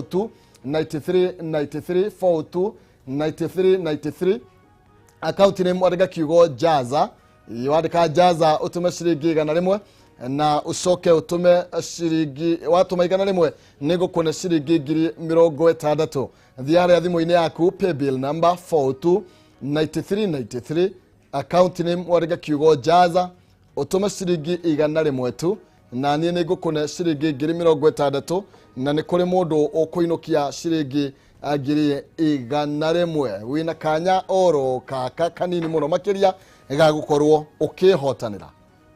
2 93 93 42 93 93. Akaunti name wandĩka kiugo Jaza. Wandĩka Jaza, ũtũme ciringi 100 na ũcoke ũtũme ciringi. Watũma 100, nĩ ngũkuona ciringi 60,000. Thiĩ harĩa thimũ-inĩ yaku, paybill number 42 93 93, account name wandĩka kiugo Jaza, ũtũme ciringi 100 tu na niĩ nĩ ngũkũne ciringi 60,000, na nĩ kũrĩ mũndũ ũkũinũkia ciringi 100,000. Wĩna kanya oro kaka kanini mũno makĩria ga gũkorwo ũkĩhotanĩra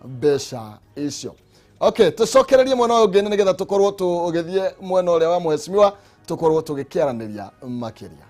mbeca icio. Okay, tũcokererie mwena ũyũ ũngĩ nĩgetha tũkorwo tũgĩthiĩ mwena ũrĩa wa mheshimiwa, tũkorwo tũgĩkĩaranĩria makĩria.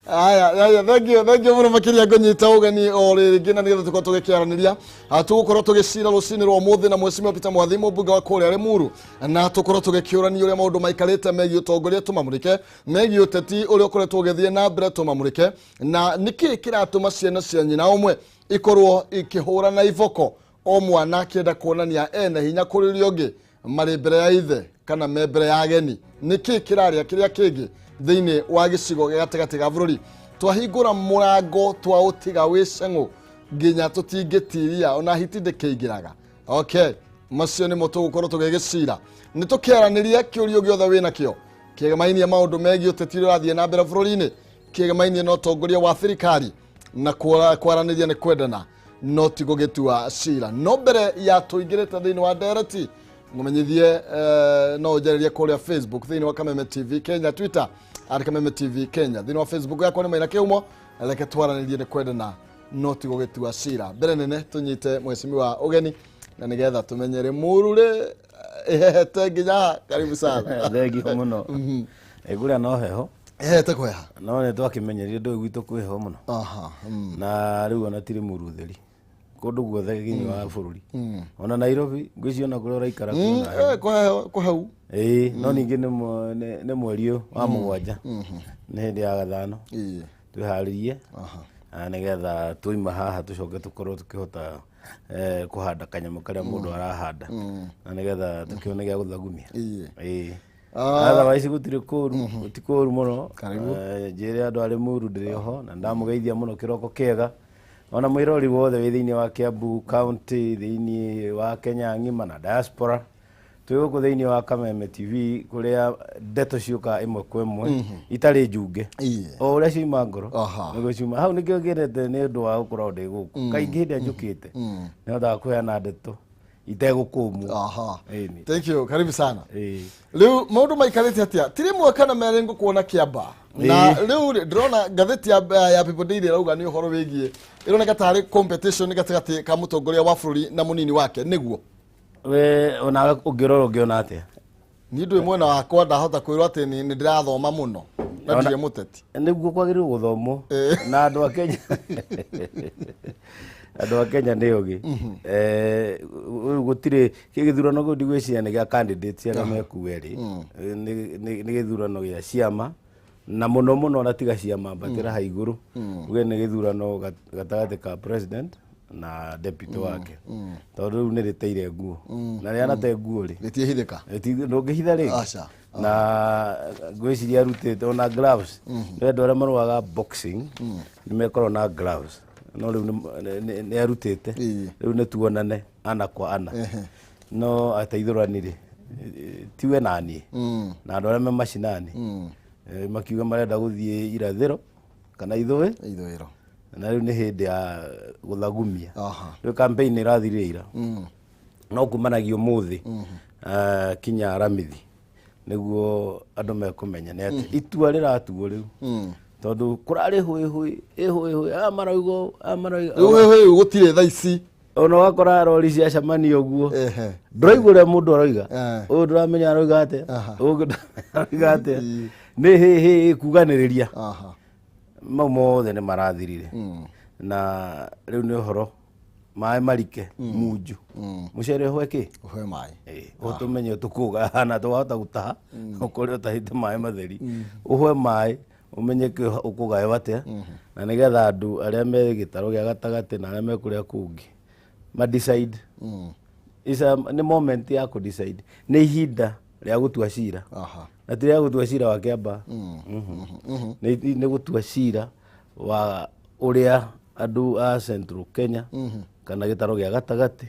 Aya, aya, thank you, thank you mũno makĩria. Ngũnyita ũgeni o rĩngĩ na nĩgetha tũkorwo tũgĩkĩaranĩria. Tũgũkorwo tũgĩcira rũcinĩ rwa ũmũthĩ na mheshimiwa Peter Mwathi, mũmbunge wa kũrĩa Limuru, na tũkorwo tũgĩkĩũrania ũrĩa maũndũ maikarĩte megiĩ ũtongoria, tũmamũrĩke megiĩ ũteti ũrĩa ũkoretwo ũgĩthiĩ na mbere, tũmamũrĩke na nĩkĩĩ kĩratũma ciana cia nyina ũmwe ikorwo ikĩhũrana iboko, o mwana akĩenda kuonania ena hinya kũrĩ ũrĩa ũngĩ marĩ mbere ya ithe kana me mbere ya ageni. Nĩkĩ kĩrarĩa kĩrĩa kĩngĩ thĩinĩ wa gĩcigo gĩa gatagatĩ ga bũrũri? Twahingũra mũrango twaũtiga wĩ ceng'ũ nginya tũtingĩtiria, ona hiti ndĩkĩingĩraga. Okay, macio nĩmo tũgũkorwo tũgĩgĩcira. Nĩ tũkĩaranĩria kĩũrio gĩothe wĩnakĩo kĩgemainie maũndũ megiĩ ũteti ũrĩa ũrathiĩ na mbere bũrũri-inĩ, kĩgemainie na ũtongoria wa thirikari, na kwaranĩria nĩ kwendana no ti gũgĩtua cira. No mbere ya tũingĩrĩte thĩinĩ wa ndereti, ngũmenyithie no ũnjarĩrie kũrĩa Facebook thĩinĩ wa Kameme TV Kenya, Twitter @KamemeTV Kenya, thĩinĩ wa Facebook yakwa nĩ Maina Kĩhumo. Reke twaranĩrie, nĩ kwendana no ti gũgĩtua cira. Mbere nene tũnyite mheshimiwa ũgeni na nĩgetha tũmenye Limuru rĩ ĩhehete nginya ha. Karibu sana. Thengio mũno. Ĩkũrĩa no heho. Ĩhehete kweha. No nĩ twakĩmenyerie ndũĩ gwitũ kwĩ heho mũno. Na rĩu ona ti Limuru theri, kũndũ guothe thĩinĩ wa bũrũri, ona Nairobi ngwĩciria ona kũrĩa ũraikara kwĩna heho. Kũheho kũhau. Ĩĩ, no ningĩ nĩ mweri ũyũ wa mũgwanja, nĩ hĩndĩ ya gathano. Twĩharĩrie nĩgetha twaima haha tũcoke tũkorwo tũkĩhota kũhanda kanyamũ karĩa mũndũ arahanda na nĩgetha tũkĩone gĩa gũthagumia. Ĩĩ. Otherwise gũtirĩ kũru, gũti kũru mũno. Karibu. Njĩre andũ a Limuru ndĩrĩ oho na ndamũgeithia mũno, kĩroko kĩega, ona mwĩrori wothe wĩ thĩinĩ wa Kiambu County, thĩinĩ wa Kenya ng'ima na diaspora. Twĩ gũkũ thĩinĩ wa Kameme TV kũrĩa ndeto ciũkaga ĩmwe kwa ĩmwe itarĩ njunge, o ũrĩa ciuma ngoro nĩguo ciuma hau. Nĩkĩo ngĩendete nĩ ũndũ wa gũkorwo ndĩ gũkũ kaingĩ. Hĩndĩ ĩrĩa njũkĩte nĩhotaga kũheana ndeto itegũkũmwo. Ĩni. Thank you, karibu sana. Rĩu maũndũ maikarĩte atĩa? Ti rĩmwe kana merĩ ngũkuona Kĩamba, na rĩu rĩ, ndĩrona ngathĩti ya People Daily ĩrauga nĩ ũhoro wĩgiĩ, ĩroneka tarĩ competition gatagatĩ ka mũtongoria wa bũrũri na mũnini wake, nĩguo? We onawe ũngĩrora ũngĩona atĩa? Niĩ ndũĩ mwena wakwa, ndahota kwĩrwo atĩ nĩ ndĩrathoma mũno na ndirĩ mũteti. Nĩguo kwagĩrĩirwo gũthomwo na andũ a Kenya. Andũ a Kenya nĩ ogĩ. Rĩu gũtirĩ gĩthurano kĩu, ndigwĩciria nĩ gĩa candidates arĩa mekuo erĩ. Nĩ gĩthurano gĩa ciama na mũno mũno ona tiga ciama, mbatĩra ha igũrũ uge nĩ gĩthurano gatagatĩ ka president na deputy wake, tondũ rĩu nĩ rĩteire nguo na rĩanate nguo rĩ, rĩtiĩhithĩka. Ndũngĩhitha rĩngĩ. Aca. Na ngwĩciria arutĩte ona gloves, nĩ andũ arĩa marũaga boxing nĩ mekorwo na gloves, no rĩu nĩ arutĩte. Rĩu nĩ tuonane ana kwa ana. No ateithũrani rĩ, tiwe na niĩ na andũ arĩa me macinani, makiuga marenda gũthiĩ irathĩro kana ithũĩ. Ithũĩro. Na rĩu nĩ hĩndĩ ya gũthagumia. Rĩu campaign ĩrathirire ira, no kumanagia ũmũthĩ kinya Aramithi nĩguo andũ mekũmenya nĩ atĩ itua rĩratuo rĩu, tondũ kũrarĩ hũĩ hũĩ ĩ hũĩ hũĩ, aya marauga ũũ, aya marauga Rĩu hũĩ gũtirĩ thaa ici. Ona ũgakora rori ciacemania ũguo, ndũraigua ũrĩa mũndũ aroiga. Ũyũ ndũramenya aroiga atĩa, ũyũ ũngĩ ndũramenya aroiga atĩa, nĩ hĩ hĩ hĩ kuganĩrĩria. Mau mothe nĩ marathirire na rĩu nĩ ũhoro Maĩ marike munju mucere ũhwe kĩ? Ũhwe maĩ. Ũtũmenye tũkũgayana twahota gũtaha ũkore ũtahĩte maĩ matheri, ũhwe maĩ ũmenye kĩ ũkũgaywo atĩa, na nĩgetha andũ arĩa me gĩtarũ gĩa gatagatĩ na arĩa me kũrĩa kũngĩ ma decide. Nĩ moment ya kũ decide, nĩ ihinda rĩa gũtua cira. Na ti rĩa gũtua cira wa Kĩambaa. Nĩ gũtua cira wa ũrĩa andũ a Central Kenya kana gĩtarũ gĩa gatagatĩ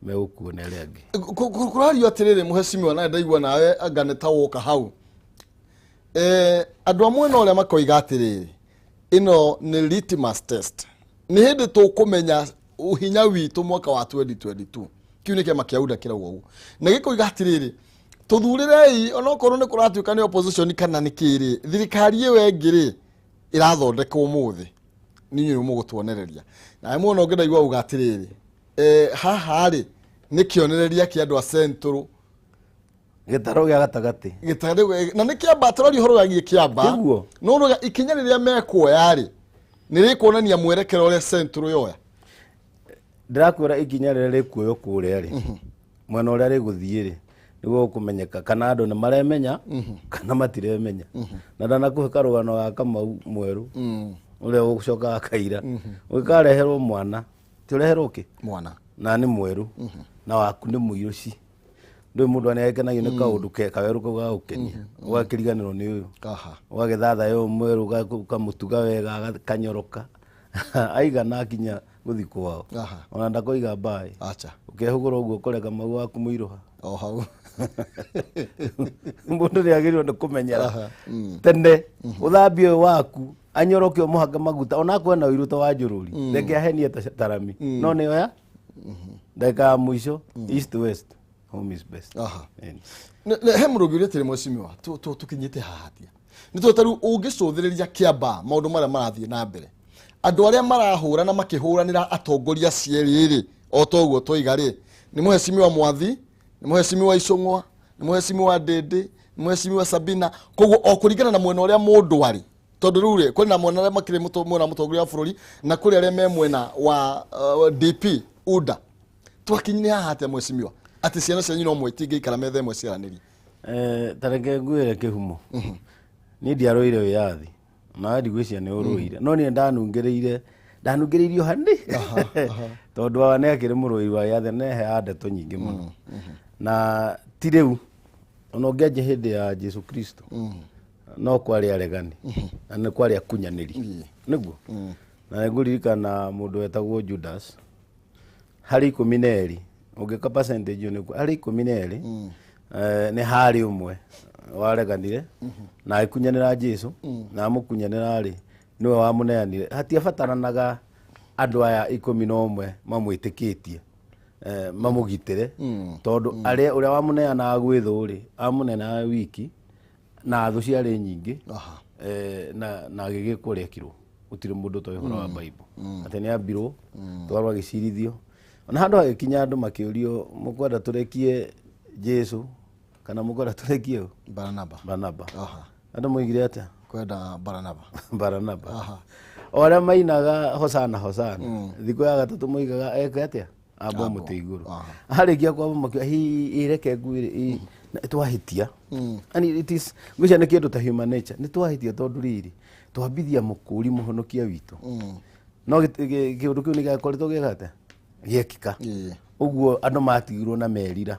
megũkuo nĩ arĩa angĩ. Kũrario atĩrĩrĩ, mũhecimiwa, nawe ndaigua nawe anga nĩ ta woka hau. Andũ a mwena ũrĩa makoiga atĩrĩrĩ, ĩno nĩ litmus test, nĩ hĩndĩ tũkũmenya ũhinya witũ mwaka wa 2022. Kĩu nĩ kĩama kĩa UDA kĩrauga ũguo, na gĩkoiga atĩrĩrĩ, tũthurĩrei onokorwo nĩ kũratuĩka nĩ opposition kana nĩ kĩrĩ thirikari ĩyo ĩngĩ rĩ ĩrathondekwo ũmũthĩ, nĩ inyuĩ mũgũtuonereria. Nawe mwena ũngĩ ndaigua uga atĩrĩrĩ, haha rĩ nĩ kĩonereria kĩa andũ a Central. Gĩtarũ gĩa gatagatĩ. Gĩtarũ na nĩ kĩamba tũraria ũhoro wĩgiĩ kĩamba. Nĩguo. No rũga ikinya rĩrĩa mekuoya rĩ nĩ rĩkuonania mwerekero ũrĩa Central yoya. Ndĩrakwĩra ikinya rĩrĩa rĩkuoywo kũrĩa rĩ, mwena ũrĩa rĩgũthiĩ rĩ, nĩguo gũkũmenyeka kana andũ nĩ maremenya kana matiremenya. Na ndanakũhe karũgano ga Kamau mwerũ ũrĩa ũgũcoka akaira ũgĩkareherwo mwana, ti ũreherwo kĩ? Mwana. Na nĩ mwerũ na waku nĩ mũirũ ci ndũĩ mũndũ nĩ akenagio nĩ kaũndũ ke kawerũ kau gagũkenia, ũgakĩriganĩrwo nĩ ũyũ. Ũgagĩthatha ũyũ mwerũ, ũkamũtuga wega agakanyoroka aigana akinya gũthiĩ kwao. Ona ndakoiga mbaĩ. Acha. Ũkehũgũra ũguo ũkore Kamau waku mũirũha. O hau. Mũndũ nĩ agĩrĩirwo nĩ kũmenyera tene ũthambie ũyũ waku anyoroke ũmũhake maguta ona akorwo ena ũirũ ta wa njũrũri, reke ahenie ta tarami no nĩ oya ndagĩka ya mũico, east west, home is best. Ĩni. He mũndũ ũngĩ ũrĩtĩrĩ, mheshimiwa, tũkinyĩte haha atia nĩ tondũ tarĩu ũngĩcũthĩrĩria kĩamba maũndũ marĩa marathiĩ na mbere, andũ arĩa marahũrana makĩhũranĩra atongoria cierĩ rĩ, o ta ũguo twoiga rĩ, nĩ mũhecimiwa Mwathi, nĩ mũhecimiwa Icũng'wa, nĩ mũhecimiwa Ndĩndĩ, nĩ mũhecimiwa Sabina. Koguo o kũringana na mwena ũrĩa mũndũ arĩ, tondũ rĩu rĩ kwĩna mwena arĩa makĩrĩ mwena wa mũtongoria wa bũrũri na kũrĩ arĩa me mwena wa DP UDA. Twakinyire haha atĩa, mheshimiwa, atĩ ciana cianyu no mwe itingĩikara metha ĩmwe ciaranĩrie? Ta reke ngwĩre kĩhumo. Niĩ ndiarũire wĩyathi nawe ndigwĩciria nĩ ũrũire, no niĩ ndanungĩrĩire, ndanungĩrĩirio hani tondũ awa nĩ akĩrĩ mũrũi wa wĩyathi, neheaga ndeto nyingĩ mũno. Na ti rĩu, ona ũngĩanjia hĩndĩ ya Jesu Kristo no kwarĩ aregani na nĩ kwarĩ akunyanĩri, nĩguo na nĩngũririkana mũndũ wetagwo Judas harĩ 12, ũngĩka percentage ĩyo nĩkuo harĩ 12, nĩ harĩ ũmwe wareganire na agĩkunyanĩra Jesu, na amũkunyanĩra rĩ nĩwe wamũneanire. Hatiabataranaga andũ aya 11 mamwĩtĩkĩtie mamũgitĩre, tondũ arĩa ũrĩa wamũneanaga gwĩ thũ rĩ amũneanaga wiki na thũ ciarĩ nyingĩ. Na agĩgĩkwo ũrĩa ekirwo, gũtirĩ mũndũ ũtoĩ ũhoro wa Bible atĩ nĩ ambirwo twarwo agĩcirithio, ona handũ hagĩkinya andũ makĩũrio, mũkwenda tũrekie Jesu kana mũkwenda tũrekie ũ? Baranaba. Baranaba. Andũ moigire atĩa? Kwenda Baranaba. Baranaba. O arĩa mainaga hosana hosana thikũ ya gatatũ moigaga eke atĩa? Ambwo mũtĩ igũrũ. Arĩkia kwamba makiuga hi reke ngwĩre twahĩtia. Yani it is ngwĩciria nĩ kĩndũ ta human nature, nĩ twahĩtia tondũ rĩrĩ twambithia mũkũri mũhonokia witũ, no kĩũndũ kĩu nĩ gĩakoretwo gĩka atĩa gĩekĩka. Ũguo andũ matigirwo na merira.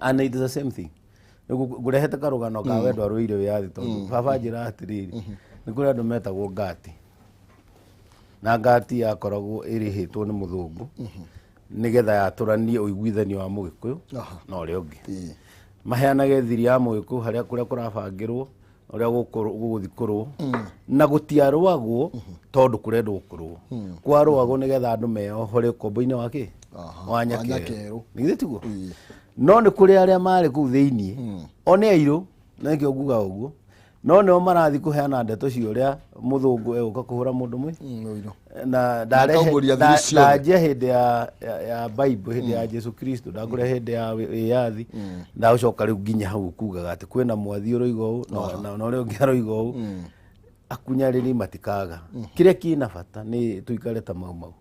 And it is the same thing. Ngũrehete karũgano ka wendo arũire wĩyathi tondũ baba njĩra atĩrĩrĩ, nĩ kũrĩ andũ metagwo ngati, na ngati yakoragwo ĩrĩhĩtwo nĩ mũthũngũ nĩgetha yatũranie ũiguithanio wa mũgĩkũyũ na ũrĩa ũngĩ. Maheanage thiri ya mũgĩkũyũ harĩa kũrĩa kũrabangĩrwo ũrĩa gũgũthiĩ kũrũo, na gũtiarũagwo tondũ kũrendwo kũrũo, kwarũagwo nĩgetha andũ meyohore ũkombo-inĩ wa kĩ? Wa Wa nyakerũ. Nyakerũ. Nĩ githĩ tiguo? No nĩ kũrĩ arĩa marĩ kũu thĩiniĩ, o nĩ airũ, na nĩkĩo nguga ũguo, no nĩo marathiĩ kũheana ndeto cia ũrĩa mũthũngũ egũka kũhũra mũndũ mwĩ Mũirũ. Na ndarehe Makaumbũria thiri ciothe. Ndanjia hĩndĩ ya Bible, hĩndĩ ya Jesu Kristo, ndakũrĩa hĩndĩ ya wĩyathi, ndagũcoka rĩu nginya hau kugaga atĩ kwĩna mwathi ũroiga ũũ na ũrĩa ũngĩ aroiga ũũ. Akunyarĩri matikaga. Kĩrĩa kĩna bata nĩ tũikare ta mau mau.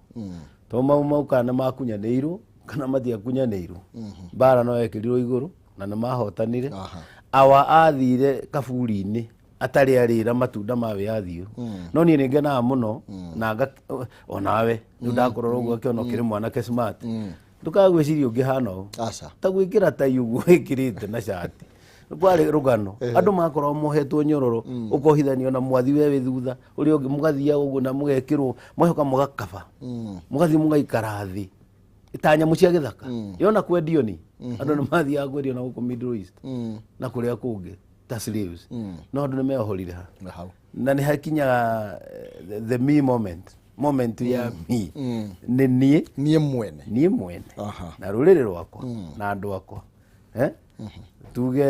To mau mau kana nĩ makunyanĩirwo kana matiakunyanĩirwo, mbara no yekĩrirwo igũrũ na nĩ mahotanire. Awa athire kaburi-inĩ atarĩ arĩra matunda ma wĩyathi ũyũ. No niĩ nĩ ngenaga mũno na onawe nĩ ndakũrora ũguo akĩona ũkĩrĩ mwanake smart, ndũkaga gwĩciria ũngĩhana ũũ. Aca. Ta gwĩkĩra tai ũguo wĩkĩrĩte na cati, kwarĩ rũgano andũ makoragwo mohetwo nyororo, ũkohithanio na mwathi we wĩ thutha ũrĩa ũngĩ, mũgathiaga ũguo na mũgekĩrwo mũgacoka mũgakaba, mũgathiĩ mũgaikara thĩ ta nyamũ cia gĩthaka. Yona kwendio ni andũ nĩ mathiaga kwendio na gũkũ Middle East na kũrĩa kũngĩ ta slaves, no andũ nĩ meohorire ha Na hau na nĩ hakinyaga the me moment ya me, nĩ niĩ. Niĩ mwene. Niĩ mwene na rũrĩrĩ rwakwa na andũ akwa. Eh? Tuge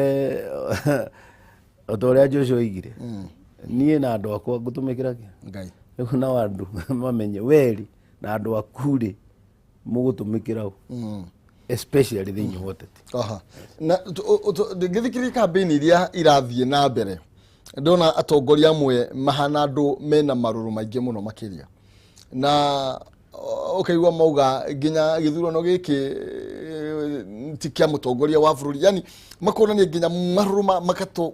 o ta ũrĩa Joshua oigire, niĩ na andũ akwa ngũtũmĩkĩra kĩ? Ngai. Rĩu nao andũ mamenye weri na andũ aku rĩ, mũgũtũmĩkĩra ũ, especially thĩinĩ wa ũteti. Aha. Na ngĩthikĩrĩria kambĩini iria irathiĩ na mbere, ndona atongoria amwe mahana andũ mena marũrũ maingĩ mũno makĩria, na ũkaigua mauga nginya gĩthurano gĩkĩ ti kĩa mũtongoria wa bũrũri, yani makonania nginya marũrũ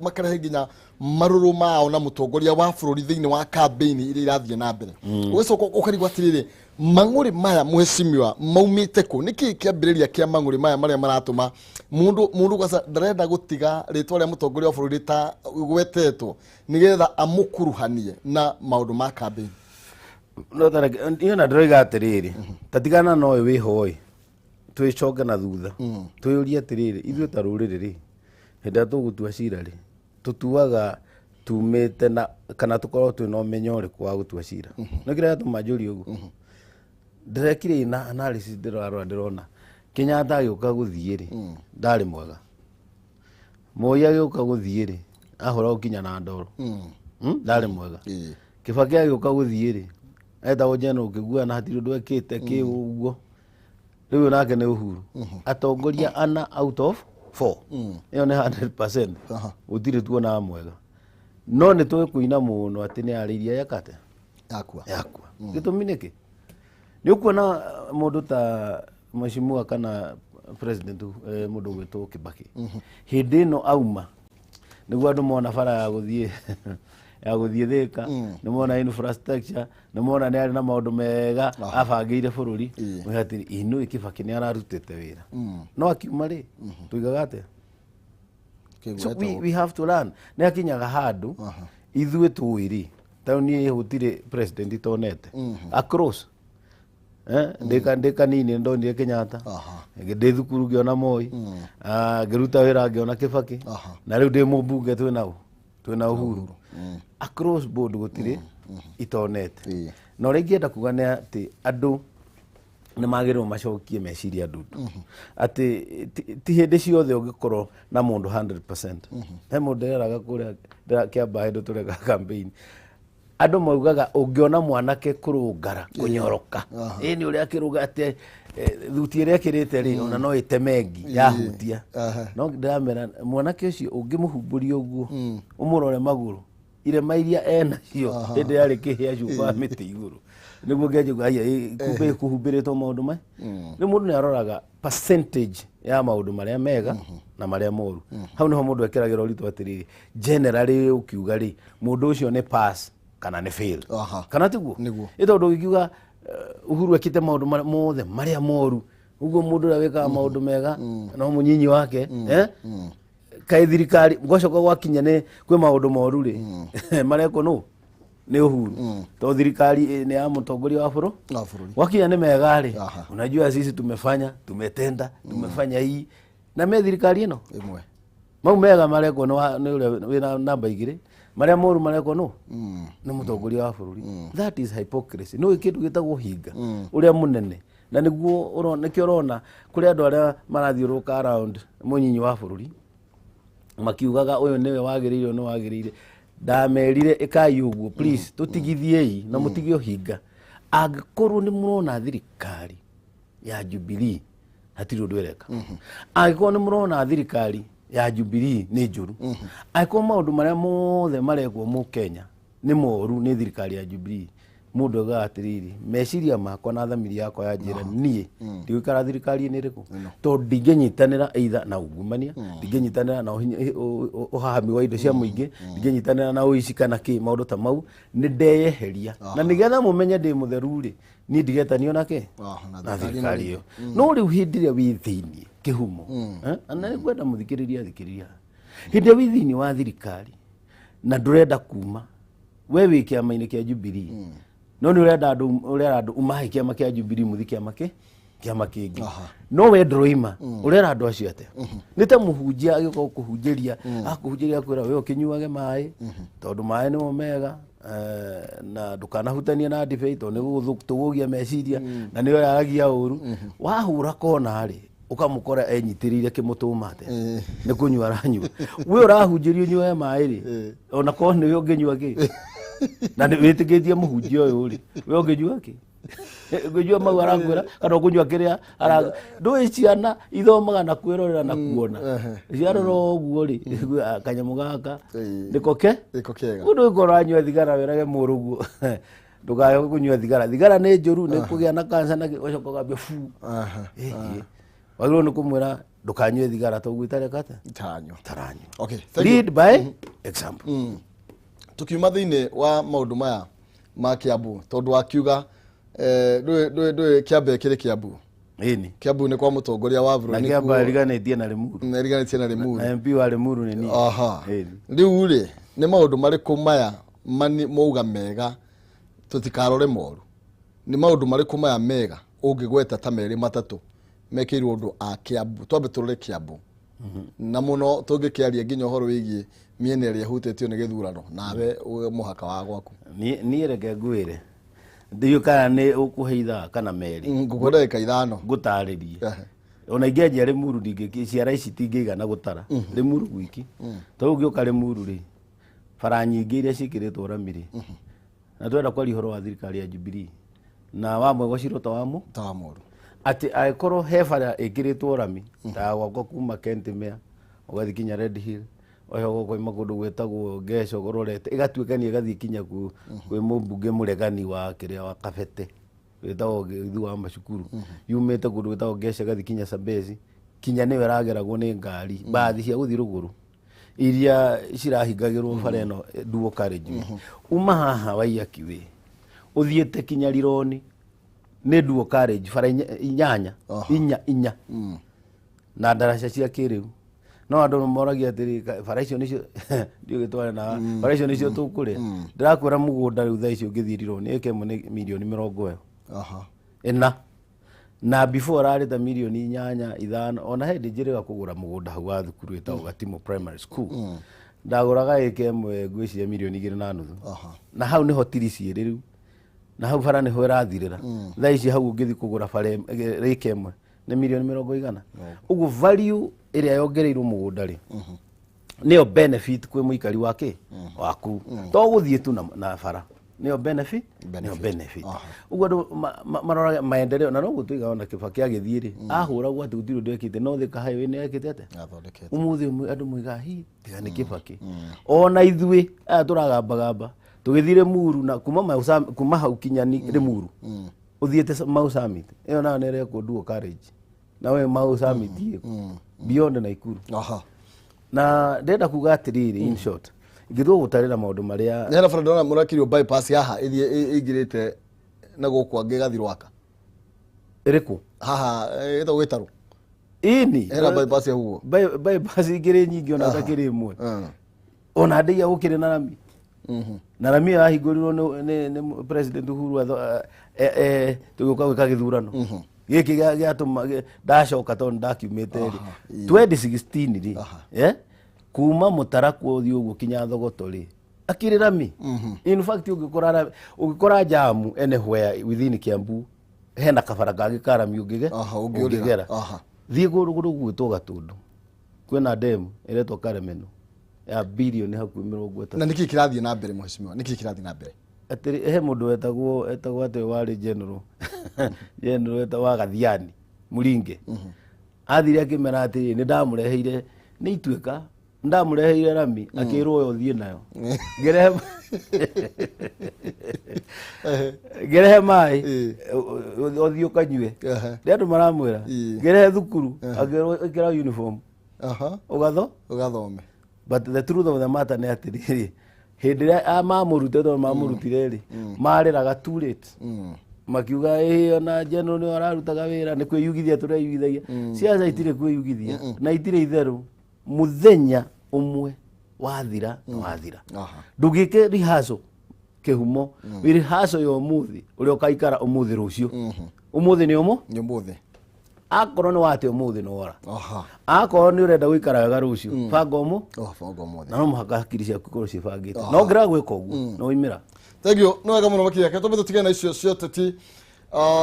makarehe nginya marũrũ mao na mũtongoria wa bũrũri thĩinĩ wa kambĩini iria irathiĩ na mbere. Ũgacoka ũkarigwo atĩrĩrĩ, mang'ũrĩ maya mheshimiwa maumĩte kũ? Nĩkĩ kĩambĩrĩria kĩa mang'ũrĩ maya marĩa maratũma mũndũ kwanza ndarenda gũtiga rĩtwa rĩa mũtongoria wa bũrũri ta gwetetwo nĩgetha amũkuruhanie na maũndũ ma kambĩini? No tareke niĩ ona ndĩroiga atĩrĩrĩ, tatigana na ũyũ wĩho ĩ, twĩcoke na thutha twĩyũrie atĩrĩrĩ, ithuĩ ta rũrĩrĩ rĩ, hĩndĩ ĩrĩa tũgũtua cira rĩ, tũtuaga tumĩte na kana tũkorwo twĩna ũmenyo ũrĩkũ wa gũtua cira? Nĩ kĩrĩa gĩatũma njũrie ũguo, ndĩrekire na analysis, ndĩrarora ndĩrona Kenyatta agĩũka gũthiĩ rĩ, ndarĩ mwega. Moi agĩũka gũthiĩ rĩ, ahũra gũkinya na ndoro. Ndarĩ mwega. Kibaki agĩũka gũthiĩ rĩ, etagwo General Kĩguoya na hatirĩ ũndũ ekĩte kĩ ũguo. Rĩu nake nĩ Uhuru. Atongoria ana out of four, ĩyo nĩ 100%. Gũtirĩ tuonaga mwega, no nĩ tũĩ kũina mũno atĩ nĩ arĩirie yakate yakua. Yakua. Gĩtũmi nĩkĩ? Nĩ ũkuona mũndũ ta mheshimiwa kana president, mũndũ ũgwĩtwo Kibaki, hĩndĩ ĩno auma nĩguo andũ mona bara ya gũthiĩ Thĩka, nĩ mona infrastructure, nĩ mona nĩ arĩ na maũndũ mega abangĩire bũrũri. Mwĩra atĩrĩ, inũĩ Kibaki nĩ ararutĩte wĩra, no akiuma rĩ, tuigaga atĩa? So we have to learn. Nĩ akinyaga handũ ithuĩ tũĩ rĩ, tondũ niĩ gũtirĩ president itonete across. Ndĩ kanini ndonire Kenyatta. Ndĩ thukuru ngĩona Moi. Ah, ngĩruta wĩra ngĩona Kibaki. Na rĩu ndĩ mũmbunge twĩna Uhuru. Across board gũtirĩ itonete. Na ũrĩa ingĩenda kuga nĩ atĩ andũ nĩ magĩrĩirwo macokie meciria ndundu atĩ ti hĩndĩ ciothe ũngĩkorwo na mũndũ 100%. He mũndũ ndĩreraga kũrĩa Kĩambaa hĩndĩ tũreka campaign, andũ maugaga ũngĩona mwanake kũrũngara kũnyoroka ĩ nĩ ũrĩa akĩrũga atĩ thuti ĩrĩa ĩkĩrĩte rĩ, ona no ĩteme ngi yahutia. No ndĩramera mwanake ũcio ũngĩmũhumbũria ũguo ũmũrore magũrũ, irema iria enacio hĩndĩ yarĩ kĩhĩa cuba mĩtĩ igũrũ nĩguo ngĩanjia aya kumbe kũhumbĩrĩtwo maũndũ maya. Rĩu mũndũ nĩ aroraga percentage ya maũndũ marĩa mega na marĩa moru. Hau nĩho mũndũ ekĩragĩra ũritũ atĩrĩrĩ, generally ũkiuga rĩ, mũndũ ũcio nĩ pass kana nĩ fail? Kana tiguo? Nĩguo. Ĩ tondũ ũngĩkiuga Uhuru ekĩte maũndũ mothe marĩa moru ũguo, mũndũ ũrĩa wĩkaga maũndũ mega no mũnyinyi wake, eh? Kaĩ thirikari gwacoka gwakinya nĩ kwĩ maũndũ moru rĩ, marekwo nũ? Nĩ Uhuru, tondũ thirikari nĩ ya mũtongoria wa bũrũri. Wa bũrũri. Gwakinya nĩ mega rĩ, unajua sisi tumefanya, tumetenda, tumefanya hii na me thirikari ĩno. Ĩmwe. Mau mega marekwo nĩ ũrĩa wĩna namba igĩrĩ, marĩa moru marekwo nũ? Nĩ mũtongoria wa bũrũri. That is hypocrisy. Nĩ kĩndũ gĩtagwo ũhinga ũrĩa mũnene, na nĩguo nĩkĩo ũrona kũrĩ andũ arĩa marathiũrũrũka around mũnyinyi wa bũrũri makiugaga ũyũ nĩwe wagĩrĩire, ũyũ nĩ wagĩrĩire. Ndamerire, ĩkai ũguo please, tũtigithiei na mũtige ũhinga. Angĩkorwo nĩ mũrona thirikari ya Jubilee hatirĩ ũndũ ĩreka, angĩkorwo nĩ mũrona thirikari ya Jubilee nĩ njũru, angĩkorwo maũndũ marĩa mothe marekwo mũ Kenya nĩ moru nĩ thirikari ya Jubilee, Mũndũ augaga atĩrĩrĩ, meciria makwa na thamiri yakwa ya njĩra niĩ ndigũikara thirikari-inĩ ĩrĩkũ, tondũ ndingĩnyitanĩra either na ungumania, ndingĩnyitanĩra na ũhahami wa indo cia mũingĩ, ndingĩnyitanĩra na ũici kana kĩ maũndũ ta mau. Nĩ ndeyeheria na nĩgetha mũmenye ndĩ mũtheru rĩ, niĩ ndigetanio nake na na thirikari thirikari ĩyo. No rĩu hĩndĩ ĩrĩa wĩ thĩiniĩ kĩhumo, na nĩ ngwenda mũthikĩrĩria athikĩrĩria, hĩndĩ ĩrĩa wĩ thĩiniĩ wa thirikari na ndũrenda kuma, we wĩ kĩama-inĩ kĩa Jubilee, no nĩ ũrenda andũ, ũrera andũ umahe kĩama kĩa Jubilee mũthi kĩama kĩ kĩama kĩngĩ, no we ndũroima, ũrera andũ acio atĩa? Nĩ ta mũhunjia agĩũka gũkũhunjĩria, akũhunjĩria akwĩra we ũkĩnyuage maĩ tondũ maĩ nĩmo mega, na ndũkanahutanie na ndibei tondũ nĩ tũgũgia meciria na nĩyo yaragia ũru. Wahũra kona rĩ, ũkamũkora enyitĩrĩire kĩmũtũma atĩa? Nĩ kũnyua aranyua. We ũrahunjĩrio ũnyuage maĩ rĩ, ona korwo nĩwe ũngĩnyua kĩ na nĩ wĩtĩkĩtie mũhunjia ũyũ rĩ, we ũngĩnyua kĩ? Ũngĩnyua mau arakwĩra kana ũkũnyua kĩrĩa ndũĩ? Ciana ithomaga na kwĩrorera na kuona. Ciarora ũguo rĩ, kanyamũ gaka nĩko ke Gĩko kĩega. Ũndũ ũngĩkorwo ũranyua thigara, wĩrage mũrũguo ndũkae kũnyua thigara, thigara nĩ njũru, nĩ kũgĩa na cancer na ũcoka ũgambia fu. Wagĩrĩirwo nĩ kũmwĩra ndũkanyue thigara toguo itareka atĩa? Itaranyua. Itaranyua. Okay, thank you. Lead by example. Tukiuma thĩinĩ wa maũndũ maya ma Kiambu, tondũ wakiuga ndũĩ Kĩambe kĩrĩ Kiambu. Ĩni. Kiambu nĩ kwa mũtongoria wa bũrũri. Na Kĩamba ĩriganĩtie na Limuru. Nĩriganĩtie na Limuru. Na MP wa Limuru nĩ niĩ. Ĩni. Rĩu rĩ, nĩ maũndũ marĩkũ maya mauga mega, tũtikarore moru, nĩ maũndũ marĩkũ maya mega ũngĩgweta ta merĩ matatũ mekĩirwo ũndũ a Kiambu? Twambe tũrore Kiambu na mũno tũngĩkĩaria nginya ũhoro wĩgiĩ mĩena ĩrĩa ĩhutĩtio nĩ gĩthurano nawe mũhaka wa gwaku. Niĩ reke ngwĩre, ndiũĩ kana nĩ ũkũhe ithaa kana merĩ. Ngũkũ ndagĩka 5. Ngũtarĩrie. Ona ingĩanjia Limuru, ndingĩ ciara ici tingĩigana gũtara Limuru gwiki. Tondũ ũngĩũka Limuru rĩ, bara nyingĩ iria ciĩkĩrĩtwo rami rĩ, na twenda kwaria ũhoro wa thirikari ya Jubilee na wa mwega ũcirwo ta wa mũ Ta wa mũru. Atĩ angĩkorwo he bara ĩkĩrĩtwo rami ta ya gwakwa kuma Kentimea ũgathiĩ kinya Red Hill, oho ũkoima kũndũ gwĩtagwo Ngeco ũrorete ĩgatuĩkania ĩgathiĩ kinya kwĩ mũmbunge mũregani wa kĩrĩa wa Kabete wĩtagwo Gĩthu wa Macukuru, yumĩte kũndũ gwĩtagwo Ngeco ĩgathiĩ kinya Sambezi, kinya nĩyo ĩrageragwo nĩ ngari mbathi cia gũthiĩ rũgũrũ iria cirahingagĩrwo bara ĩno dual carriageway. Uma haha Waiyaki Way ũthiĩte kinya Rironi nĩ dual carriage, bara inyanya, inya inya na ndaraca cia kĩrĩu. No andũ moragia atĩrĩ, bara icio nĩcio ndiũĩ gĩtware na bara icio nĩcio tũkũrĩa. Ndĩrakwĩra mũgũnda rĩu thaa ici ũngĩthiĩ Rironi, ĩka ĩmwe nĩ mirioni mĩrongo ĩyo ĩna, na before ararĩ ta mirioni 8, 5. Ona he ndĩ njĩrĩga kũgũra mũgũnda hau wa thukuru ĩtagwo Gatimo Primary School, ndagũraga ĩka ĩmwe ngwĩciria mirioni 2.5. Na hau nĩho tiri ciĩrĩ rĩu, na hau bara nĩho ĩrathirĩra. Thaa ici hau ũngĩthiĩ kũgũra bara ĩka ĩmwe nĩ mirioni mĩrongo igana. Ũguo value ĩrĩa yongereirwo mũgũnda rĩ, nĩyo benefit kwĩ mũikari wa kĩ waku, to gũthiĩ tu na bara nĩyo benefit, nĩyo benefit. Ũguo andũ maroraga maendeleo, na noguo tuigaga ona Kibaki agĩthiĩ rĩ, ahũragwo atĩ gũtirĩ ũndũ ekĩte, no Thika Highway nĩ ekĩte atĩa? Athondekete. Ũmũthĩ ũmwe andũ moigaga hi tiga nĩ Kibaki. Ona ithuĩ aya tũragambagamba tũgĩthiĩ Limuru na kuma kuma hau kinya ni Limuru ũthiĩte Mau Summit, ĩyo nayo nĩ ĩrekwo dual carriage, na we Mau Summit ĩkũ beyond Naikuru. Na ndĩrenda kuga atĩrĩrĩ, in short, ingĩtua gũtarĩra maũndũ marĩa Nĩ hena bara ndĩrona mũrakirio bypass haha ĩthiĩ ĩingĩrĩte na gũkũ angĩ ĩgathiĩ Rwaka. Ĩrĩkũ? Haha ĩtagwo Gĩtarũ. Ĩni. Hena bypass ya ũguo. Bypass ikĩrĩ nyingĩ, ona takĩrĩ ĩmwe. Ona ndĩia gũkĩrĩ na rami, na rami ĩyo yahingũrirwo nĩ President Uhuru tũgĩũka gwĩka gĩthurano gĩkĩ gĩatũma ndacoka tondũ ndakiumĩte rĩ 2016 rĩ, kuma Mũtarakwa ũthiĩ ũguo kinya Thogoto rĩ, akĩrĩ rami. In fact, ũngĩkora jamu anywhere within Kiambu, hena kabara kangĩ ka rami ũngĩge Ũngĩũrĩra. Ũngĩgera. Thiĩ kũndũ kũndũ gwĩtwo Gatũndũ, kwĩna demu ĩretwo Karemeno ya bilioni hakuhĩ 30. Na nĩkĩ kĩrathiĩ na mbere, mheshimiwa? Nĩkĩ kĩrathiĩ na mbere? Atĩrĩ, he mũndũ wetagwo atĩ warĩ general wetagwo wa Gathiani Mũringe, athire akĩmera atĩrĩ, nĩ ndamũreheire nĩ ituĩka. Ndamũreheire rami, akĩrwo ũyũ ũthiĩ nayo. Ngĩrehe ngĩrehe maĩ, ũthiĩ ũkanyue. Nĩ andũ maramwĩra. Ngĩrehe thukuru, akĩrwo ĩkĩra uniform ũgatho ũgathome. But the truth of the matter nĩ atĩrĩrĩ, hĩndĩ ĩrĩa mamũrute, tondũ mamũrutire rĩ, marĩraga too late, makiuga ĩĩ ona general nĩ ararutaga wĩra, nĩ kwĩyugithia tũreyugithagia. Ciaca itirĩ kwĩyugithia na itirĩ itherũ. Mũthenya ũmwe wathira na wathira. Ndũgĩke rehearsal kĩhumo, wĩ rehearsal ya ũmũthĩ ũrĩa ũkaikara ũmũthĩ, rũciũ ũmũthĩ nĩ ũmũ Nĩ ũmũthĩ. Akorwo nĩ wate ũmũthĩ nĩ wora. Akorwo nĩ ũrenda gũikara wega rũciũ, banga ũmũ Oh, banga ũmũthĩ. Na no mũhaka hakiri ciaku ikorwo ciĩbangĩte, no ũngĩrega gwĩka ũguo no ũimĩra. Thank you, nĩ wega mũno makĩria. Reke twambe tũtigane na icio cia ũteti.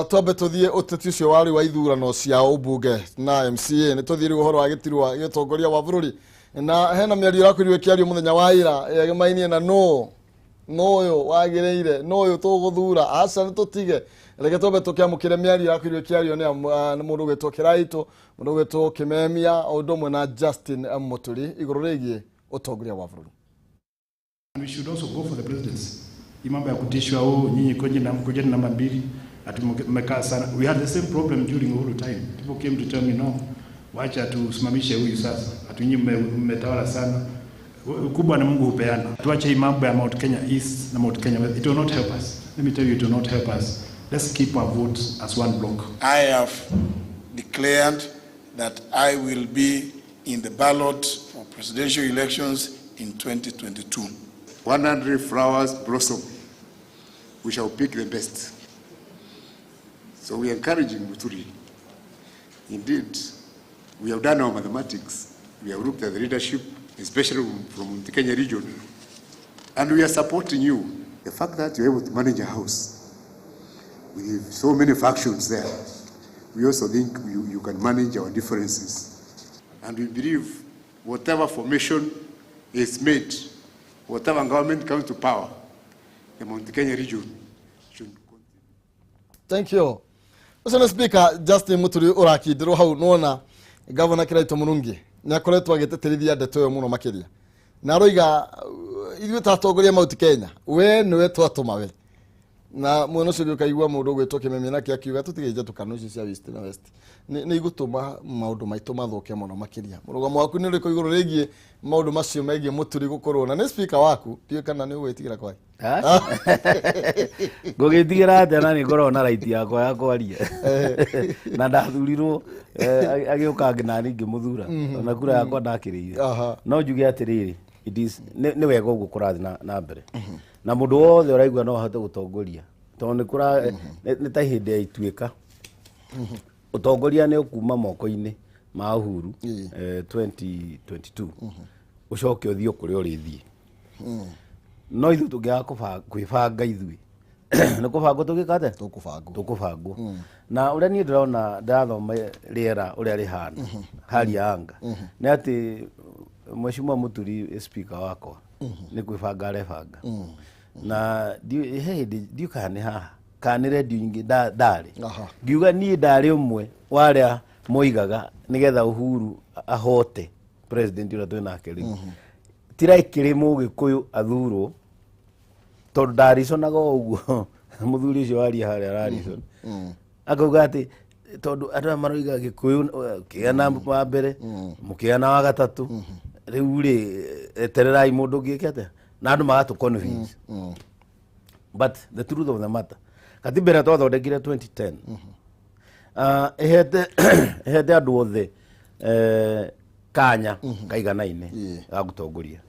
Twambe tũthiĩ ũteti ũcio warĩ wa ithurano cia ũmbunge na MCA. Nĩ tũthiĩ rĩu ũhoro wa gĩtirwa gĩa ũtongoria wa bũrũri, na hena mĩario ĩrakorirwo ĩkĩario mũthenya wa ira yegemainie na nũ ũyũ wagĩrĩire, nũ ũyũ tũgũthura, aca nĩ tũtige. Reke twambe tũkĩamũkĩre mĩario ĩrakorirwo ĩkĩario nĩ nĩ mũndũ ũgwĩtwo Kĩraitũ, mũndũ ũgwĩtwo Kĩmemia, o ũndũ ũmwe na Justin Mũturi igũrũ rĩgiĩ ũtongoria wa bũrũri. And we should also go for the presidency. Hii mambo ya kutishwa, oh, nyinyi kojeni namba 2, ati mmekaa sana. We had the same problem during Uhuru time. People came to tell me, no, wacha tusimamishe huyu sasa. Ati nyinyi mmetawala sana. Ukubwa ni Mungu hupeana. Tuache hii mambo ya Mount Kenya East na Mount Kenya West. It will not help us. Let me tell you, it will not help us. Let's keep our votes as one block. I have declared that I will be in the ballot for presidential elections in 2022. 100 flowers blossom. We shall pick the best. So we are encouraging Muturi. Indeed, we have done our mathematics. We have looked at the leadership, especially from the Kenya region, and we are supporting you. The fact that you're able to manage a house with so many factions there, we also think you can manage our differences. And we believe whatever formation is made, whatever government comes to power, the Mount Kenya region should continue. Thank you. Ũcio nĩ Speaker Justin Muturi ũrakindĩrwo hau. Nĩwona Governor Kĩraitũ Mũrungi nĩ akoretwo agĩtĩtĩrithia ndeto ĩyo mũno makĩria, na aroiga ithuĩ ta atongoria Mount Kenya, we nĩwe twatũma we. Na mwena ũcio ũngĩ ũkaigua mũndũ ũgwĩtwo Kĩmemia nake akiuga tũtige njatũkano icio cia West na West, nĩ igũtũma maũndũ maitũ mathũke mũno makĩria. Mũrũgamo waku nĩ ũrĩkũ igũrũ rĩgiĩ maũndũ macio megiĩ Mũturi gũkorwo na nĩ speaker waku? Ndiũĩ kana nĩ ũgwĩtigĩra kwaria. Ngũgĩtigĩra atĩa na nĩ ngoragwo na right yakwa ya kwaria, na ndathurirwo agĩũka nani ngĩmũthura, ona kura yakwa ndakĩrĩire. No njuge atĩrĩrĩ, it is nĩ wega ũguo kũrathiĩ na mbere, na mũndũ wothe ũraigua no ahote gũtongoria, tondũ nĩ kũra nĩ ta hĩndĩ ya ituĩka, ũtongoria nĩ ũkuma moko-inĩ ma Uhuru 2022, ũcoke ũthiĩ o kũrĩa ũrĩthiĩ. No ithuĩ tũngĩaga kwĩbanga, ithuĩ nĩ kũbangwo tũgĩka atĩa? Tũkũbangwo. Tũkũbangwo. Na ũrĩa niĩ ndĩrona, ndĩrathoma rĩera ũrĩa rĩhana hali ya anga, nĩ atĩ Mheshimiwa Mũturi, speaker wakwa, nĩ kwĩbanga arebanga. Na he hĩndĩ ndiũ kana nĩ haha kana nĩ redio ingĩ ndarĩ ngiuga niĩ ndarĩ ũmwe wa arĩa moigaga nĩgetha Uhuru ahote president ũrĩa twĩ nake rĩu, tiraikĩrĩ mũgĩkũyũ athurwo, tondũ ndariconaga o ũguo mũthuri ũcio waria harĩa araricon, akauga atĩ tondũ andũ aya maroiga gĩkũyũ kĩgana wa mbere, mũkĩgana wa gatatũ, rĩu rĩ, etererai mũndũ ũngĩ ĩke atĩa, na andũ magatũ convince. But the truth of the matter, katiba ĩrĩa twathondekire 2010 ĩhete andũ othe kanya kaiganaine ga gũtongoria.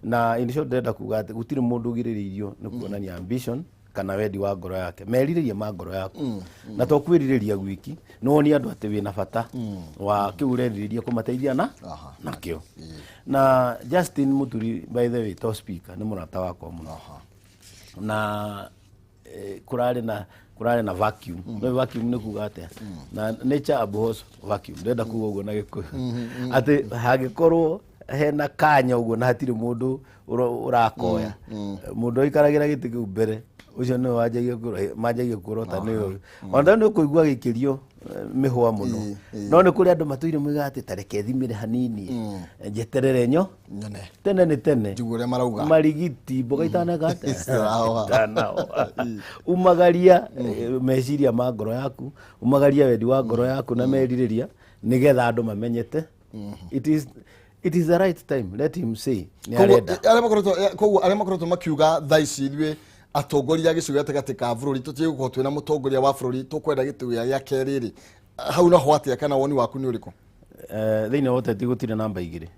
Na in short, ndĩrenda kuga atĩ gũtirĩ mũndũ ũgirĩrĩirio nĩ kuonania ambition kana wendi wa ngoro yake, merirĩria ma ngoro yaku. Na to kwĩrirĩria gwiki, nĩ wonie andũ atĩ wĩna bata wa kĩu ũrerirĩria kũmateithia na nakĩo. Na Justin Muturi, by the way, to speaker, nĩ mũrata wakwa mũno. Na kũrarĩ na vacuum. No vacuum nĩ kuga atĩa? Na nature abhors vacuum. Ndĩrenda kuga ũguo na Gĩkũyũ atĩ hangĩkorwo hena kanya ũguo na hatirĩ mũndũ ũrakoya, mũndũ aikaragĩra gĩtĩ kĩu mbere, ũcio nĩwe wanjagia manjagia kuorota nĩwe. Ona nĩ ũkũigua gĩkĩrio Mĩhũa mũno. No nĩ kũrĩ andũ matũire moigaga atĩ tareke thimĩre hanini, njeterere nyo nyone tene nĩ tene njigue ũrĩa marauga. Marigiti mboga itaneka atĩa? Itanahoha. Itanahoha. Umagaria meciria ma ngoro yaku, umagaria wendi wa ngoro yaku na merirĩria nĩgetha andũ mamenyete it is the right time. Let him say nĩ Koguo, arenda. Koguo arĩa makoretwo makiuga thaa ici ithuĩ atongoria a gĩcigo gatagatĩ ka bũrũri tũtigũkorwo twĩna mũtongoria wa bũrũri, tũkwenda gĩtĩ gĩa kerĩ rĩ, hau naho atĩa, kana woni waku nĩ ũrĩkũ? Thĩinĩ wa ũteti gũtirĩ namba igĩrĩ,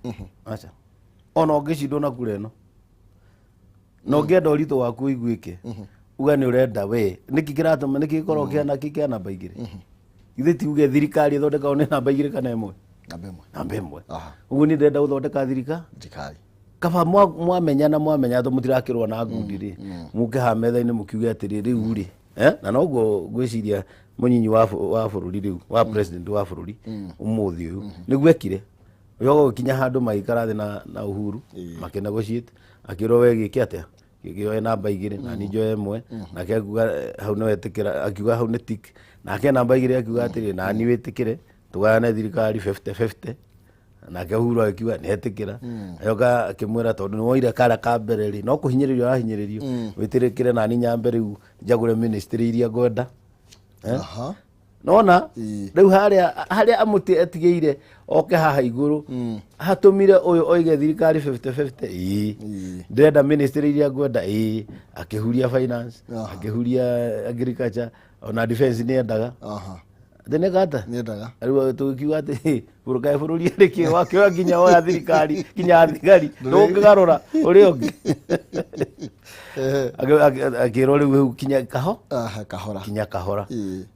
aca. Ona ũngĩcindwo na kura ĩno na ũngĩenda ũritũ waku ũiguĩke, uga nĩ ũrenda we, nĩkĩ kĩratũma, nĩkĩ gĩkoragwo kĩhana kĩ kĩa namba igĩrĩ? Githĩ ti uge thirikari ĩthondekagwo nĩ namba igĩrĩ kana ĩmwe? Namba ĩmwe. Namba ĩmwe. Ũguo nĩ ndĩrenda gũthondeka thirika thirikari. Kaba mwamenyana, mwamenya atĩ mũtirakĩrũa na ngundi rĩ, mũke haha metha-inĩ mũkiuge atĩrĩ, rĩu rĩ, na noguo ngwĩciria mũnyinyi wa bũrũri rĩu wa president wa bũrũri ũmũthĩ ũyũ nĩguo ekire. Ũcoka gũkinya handũ magĩikara thĩ na Uhuru makĩnegotiate, akĩrwo we gĩke atĩa, gĩoe namba igĩrĩ na niĩ njoe ĩmwe. Nake akiuga hau nĩ wetĩkĩra, akiuga hau nĩ tick. Nake namba igĩrĩ akiuga atĩrĩ, na niĩ wĩtĩkĩre tũgayane thirikari 50-50. Nake Uhuru agĩkiuga nĩ etĩkĩra. Agĩũka akĩmwĩra, tondũ nĩ woire kara ka mbere rĩ, no kũhinyĩrĩrio arahinyĩrĩrio, wĩtĩkĩre nani nyambe rĩu njagũre ministry iria ngwenda. Eh? Nona rĩu harĩa amũtĩ etigĩire oke haha igũrũ hatũmire ũyũ oige thirikari 50-50, ĩĩ, ndĩrenda ministry iria ngwenda, ĩĩ. Akĩhuria finance, akĩhuria agriculture, ona defense nĩ endaga. Atĩ nĩ gata. Nĩendaga. Rĩu tũgĩkiuga atĩ kaĩ bũrũri arĩ kĩ wakĩoya nginya oya thirikari nginya thigari ndũngĩgarũra ũrĩa ũngĩ. Akĩrwo rĩu hau kinya kaho Kahora. Kinya kahora.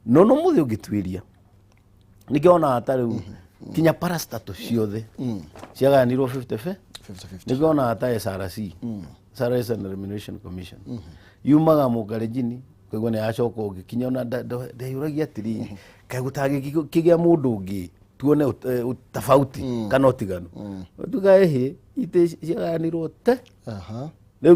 No mũthĩ ũngĩtuĩria nĩkĩo onaga ta rĩu kinya parastatal ciothe ciagayanirwo 50 50-50. Nĩkĩo onaga ta SRC, Salaries and Remuneration Commission, yumaga mũkarenjini koguo nĩ yacoka ũngĩ kinya ona ndeyũragia atĩrĩrĩ, kaĩ gũtangĩkĩgĩa mũndũ ũngĩ tuone tofauti kana ũtiganu, tuga ĩhĩ itĩ ciagayanirwo te. Rĩu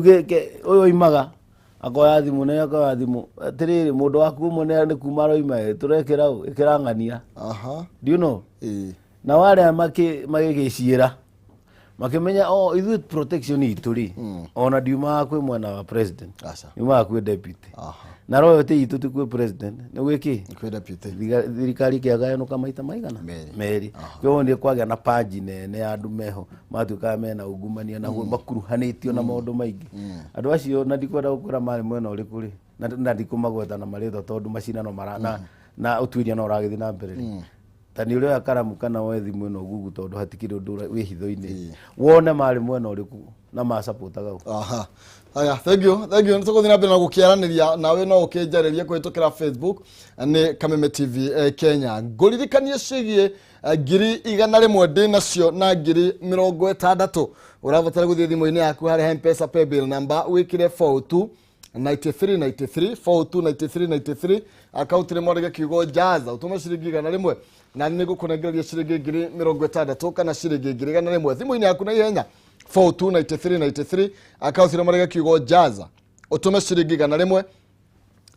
ũyũ oimaga akoya thimũ na akoya thimũ atĩrĩrĩ, mũndũ waku ũmwe nĩ kuma aroima ĩ, tũrekĩra ũ ĩkĩra ng'ania. Do you know? Na arĩa magĩgĩciĩra makĩmenya o ithuĩ protection itũ rĩ, ona ndiumaga kwĩ mwena wa president. Aca. Ndiumaga kwĩ deputy. Na royalty itũ ti kwĩ president, nĩ gwĩ kĩ? Kwĩ deputy. Thirikari ĩkĩagayanũka maita maigana? Merĩ. Merĩ. Koguo nĩ kwagĩa na panji nene ya andũ meho matuĩkaga mena ungumania na makuruhanĩtio na maũndũ maingĩ. Andũ acio na ndikwenda gũkwĩra marĩ mwena ũrĩkũ rĩ, na ndikũmagweta na marĩtwa tondũ macindano mara na ũtuĩria no ũragĩthiĩ na mbere rĩ, ta nĩ ũrĩoya karamu kana woe thimũ ĩno Google, tondũ hatikĩrĩ ũndũ wĩ hitho-inĩ, wone marĩ mwena ũrĩkũ na macapotaga ũ. Aha, haya, thank you, thank you. Nĩtũgũthiĩ na mbere na gũkĩaranĩria nawe, no ũkĩnjarĩrie kũhĩtũkĩra Facebook nĩ Kameme TV Kenya. Ngũririkanie ciĩgiĩ 100,000 ndĩ nacio na 60,000. Ũrabatara gũthiĩ thimũ-inĩ yaku harĩa Mpesa paybill number, wĩkĩre 42 93 93 42 93 93, akaunti nĩ mwandĩke kiugo jaza, ũtũme ciringi 100 na nĩ ngũkũnengereria ciringi 60,000 kana ciringi 100,000 thimũ-inĩ yaku na ihenya. 42 93 93, akaunti nĩ mwandĩke kiugo jaza, ũtũme ciringi 100,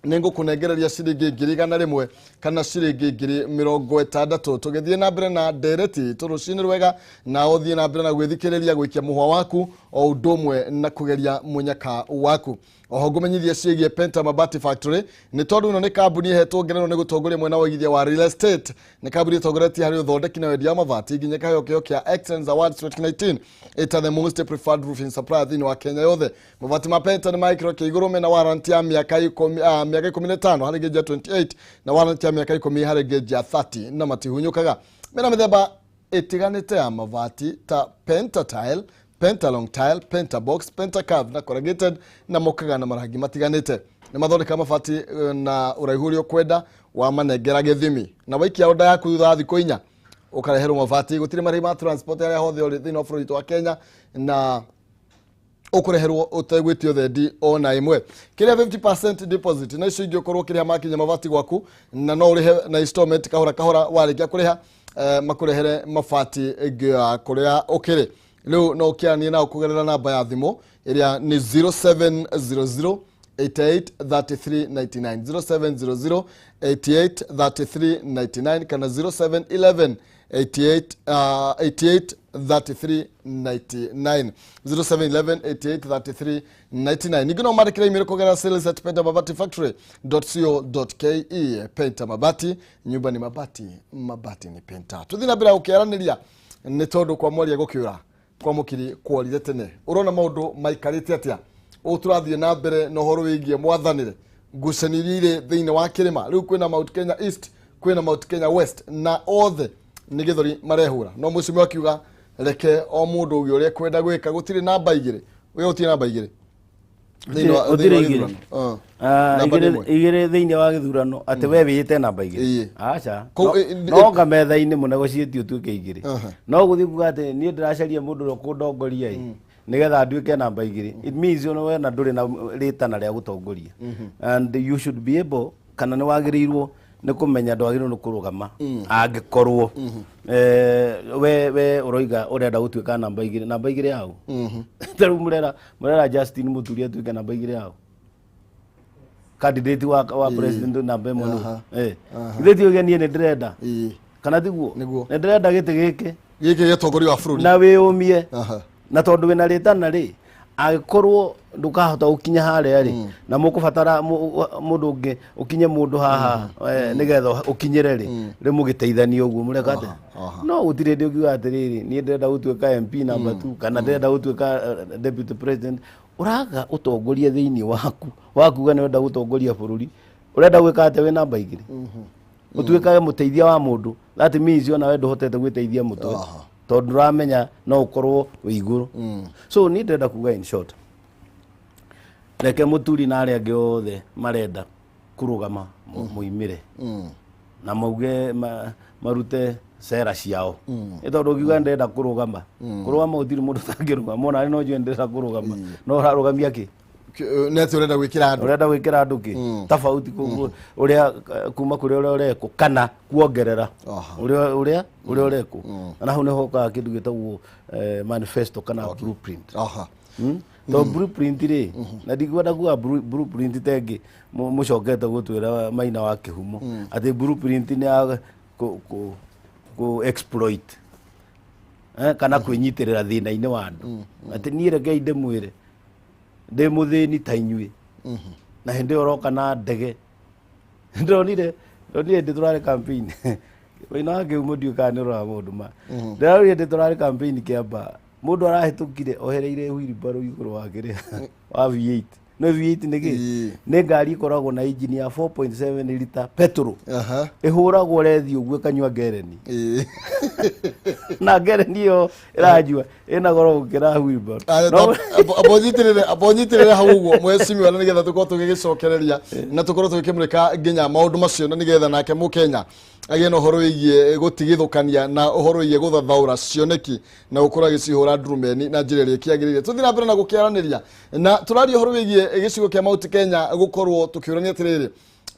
nĩ ngũkũnengereria ciringi 100,000 kana ciringi 60,000. Tũgĩthiĩ na mbere na ndereti itũ rũcinĩ rwega, na ũthiĩ na mbere na gwĩthikĩrĩria, gũikia mũhwa waku o ũndũ ũmwe na kũgeria mũnyaka waku. Oho ngũmenyithia ciĩgiĩ Penta Mabati Factory, nĩ tondũ ĩno nĩ kambuni ĩhetwo ngerenwa nĩ gũtongoria mwena wa ũigithia wa real estate. Nĩ kambuni ĩtongoretie harĩ ũthondeki na wendia wa mabati nginya ĩkaheo kĩheo kĩa Excellence Awards 2019 ĩta the most preferred roofing supplier thĩinĩ wa Kenya yothe. Mabati ma Penta nĩ ma gĩkĩro kĩa igũrũ, mena warranty ya mĩaka 15 harĩ gauge ya 28 na warranty ya mĩaka 10 harĩ gauge ya 30, na matihunyũkaga. Mena mĩthemba ĩtiganĩte ya mabati ta pentatile, pentalong tile, pentabox, pentacurve na corrugated, na mokaga na marangi matiganĩte. Nĩ mathondeka mabati na ũraihu ũrĩa ũkwenda wamanengera gĩthimi, na waikia oda yaku thutha wa thikũ 4 ũkareherwo mabati. Gũtirĩ marĩhi ma transport harĩa hothe ũrĩ thĩinĩ wa bũrũri witũ wa Kenya, na ũkũreherwo ũtegwĩtio thendi ona ĩmwe. Kĩrĩa 50% deposit, na icio ingĩ ũkorwo ũkĩrĩha makinya mabati gwaku, na no ũrĩhe na installment kahora kahora. Warĩkia kũrĩha, makũrehere mabati nginya kũrĩa ũkĩrĩ. Rĩu no ũkĩaranie nao kũgerera namba ya thimũ ĩrĩa nĩ 0700 88 33 99, 0700 88 33 99 kana 0711 88 88 33 99, 0711 88 33 99. Ningĩ no mandĩkĩre email kũgerera sales@pentamabatifactory.co.ke. Penta Mabati, nyumba ni mabati, mabati ni Penta. Tũthiĩ na mbere ya gũkĩaranĩria nĩ tondũ kwa mwaria gũkĩũra kwa mũkiri kworire tene. Ũrona maũndũ maikarĩte atĩa ũũ tũrathiĩ na mbere na ũhoro wĩgiĩ mwathanĩre, ngucanio iria irĩ thĩinĩ wa kĩrĩma? Rĩu kwĩna Mount Kenya East, kwĩna Mount Kenya West, na othe nĩ gĩthũri marehũra, no mũcimio akiuga reke o mũndũ ũgĩ ũrĩa kwenda gwĩka. Gũtirĩ namba igĩrĩ, we gũtirĩ namba igĩrĩ thĩinĩ wa Gũtirĩ igĩrĩ. gĩthurano. Namba nĩ ĩmwe. Igĩrĩ thĩinĩ wa gĩthurano atĩ we wĩĩte namba igĩrĩ? Aca. No nga metha-inĩ mũnegotiate ũtuĩke igĩrĩ. No gũthiĩ kuga atĩ niĩ ndĩracaria mũndũ ũrĩa ũkũndongoria ĩ nĩgetha nduĩke namba igĩrĩ, it means you we na ndũrĩ na rĩtana rĩa gũtongoria, and you should be able, kana nĩ wagĩrĩirwo nĩ kũmenya ndwagĩrĩirwo nĩ kũrũgama angĩkorwo we ũroiga ũrenda gũtuĩka namba igĩrĩ. Namba igĩrĩ yaũ? Ta rĩu mũrera Justin Mũturi atuĩke namba igĩrĩ yaũ? Candidate wa president namba ĩmwe nũ? Githĩ ti ũgĩa niĩ nĩ ndĩrenda? Kana tiguo? Nĩguo. Nĩ ndĩrenda gĩtĩ gĩkĩ. Gĩkĩ gĩtongoria wa bũrũri. Na wĩyũmie. Na tondũ wĩna rĩtana rĩ, angĩkorwo ndũkahota gũkinya harĩa rĩ, na mũkũbatara mũndũ ũngĩ ũkinye mũndũ haha nĩgetha ũkinyĩre rĩ, rĩ mũgĩteithania ũguo mũreka atĩa? No gũtirĩ hĩndĩ ũngiuga atĩrĩrĩ, niĩ ndĩrenda gũtuĩka MP number 2 kana ndĩrenda gũtuĩka deputy president. Ũraga ũtongoria thĩinĩ waku wakuga nĩ ũrenda gũtongoria bũrũri. Ũrenda gwĩka atĩa wĩ namba igĩrĩ? Ũtuĩkage mũteithia wa mũndũ, that means ona we ndũhotete gwĩteithia mũtwe, tondũ ndũramenya no ũkorwo wĩ igũrũ. So niĩ ndĩrenda kuga, in short, reke Mũturi na arĩa angĩ othe marenda kũrũgama moimĩre na mauge marute cera ciao, nĩ tondũ ũngiuga ndĩrenda kũrũgama, kũrũgama gũtirĩ mũndũ ũtangĩrũgama. Ona arĩ no njũĩ ndĩrenda kũrũgama, no ũrarũgamia kĩ? Nĩ atĩ ũrenda gwĩkĩra andũ? Ũrenda gwĩkĩra andũ kĩ tofauti ũrĩa kuma kũrĩ ũrĩa ũrekwo kana kuongerera ũrĩa ũrekwo? Na hau nĩho hokaga kĩndũ gĩtagwo manifesto kana blueprint. To blueprint rĩ, na ndikwenda kuga blueprint tengĩ mũcokete gũtwĩra Maina wa Kĩhumo atĩ blueprint nĩ ya kũ exploit kana kwĩnyitĩrĩra thĩna-inĩ wa andũ. Atĩ niĩ rekei ndĩmwĩre, ndĩ mũthĩni ta inyuĩ, na hĩndĩ ĩyo ũroka na ndege. Ndĩronire hĩndĩ tũrarĩ campaign, Maina wa Kĩhumo, ndiũĩ kana nĩ ũroraga maũndũ ma ndĩrarorire, hĩndĩ tũrarĩ campaign Kĩamba, mũndũ arahĩtũkire ohereire wheelbarrow igũrũ wa kĩrĩa wa V8. No V8 nĩ kĩ? Nĩ ngari ĩkoragwo na engine ya 4.7 liter petrol, ĩhũragwo rethi ũguo ĩkanyua ngereni, na ngereni ĩyo ĩranyua ĩna goro gũkĩra wheelbarrow. Amba ũnyitĩrĩre hau ũguo, mwecimiwa, na nĩgetha tũkorwo tũgĩgĩcokereria na tũkorwo tũgĩkĩmũrĩka nginya maũndũ macio, na nĩgetha nake mũkenya agĩe na ũhoro wĩgiĩ gũtigithũkania na ũhoro wĩgiĩ gũthathaũra cioneki na gũkorwo agĩcihũra ndurumeni na njĩra ĩrĩa ĩkĩagĩrĩire. Tũthiĩ na mbere na gũkĩaranĩria na tũraria ũhoro wĩgiĩ gĩcigo kĩa Mount Kenya, gũkorwo tũkĩũrania atĩrĩrĩ,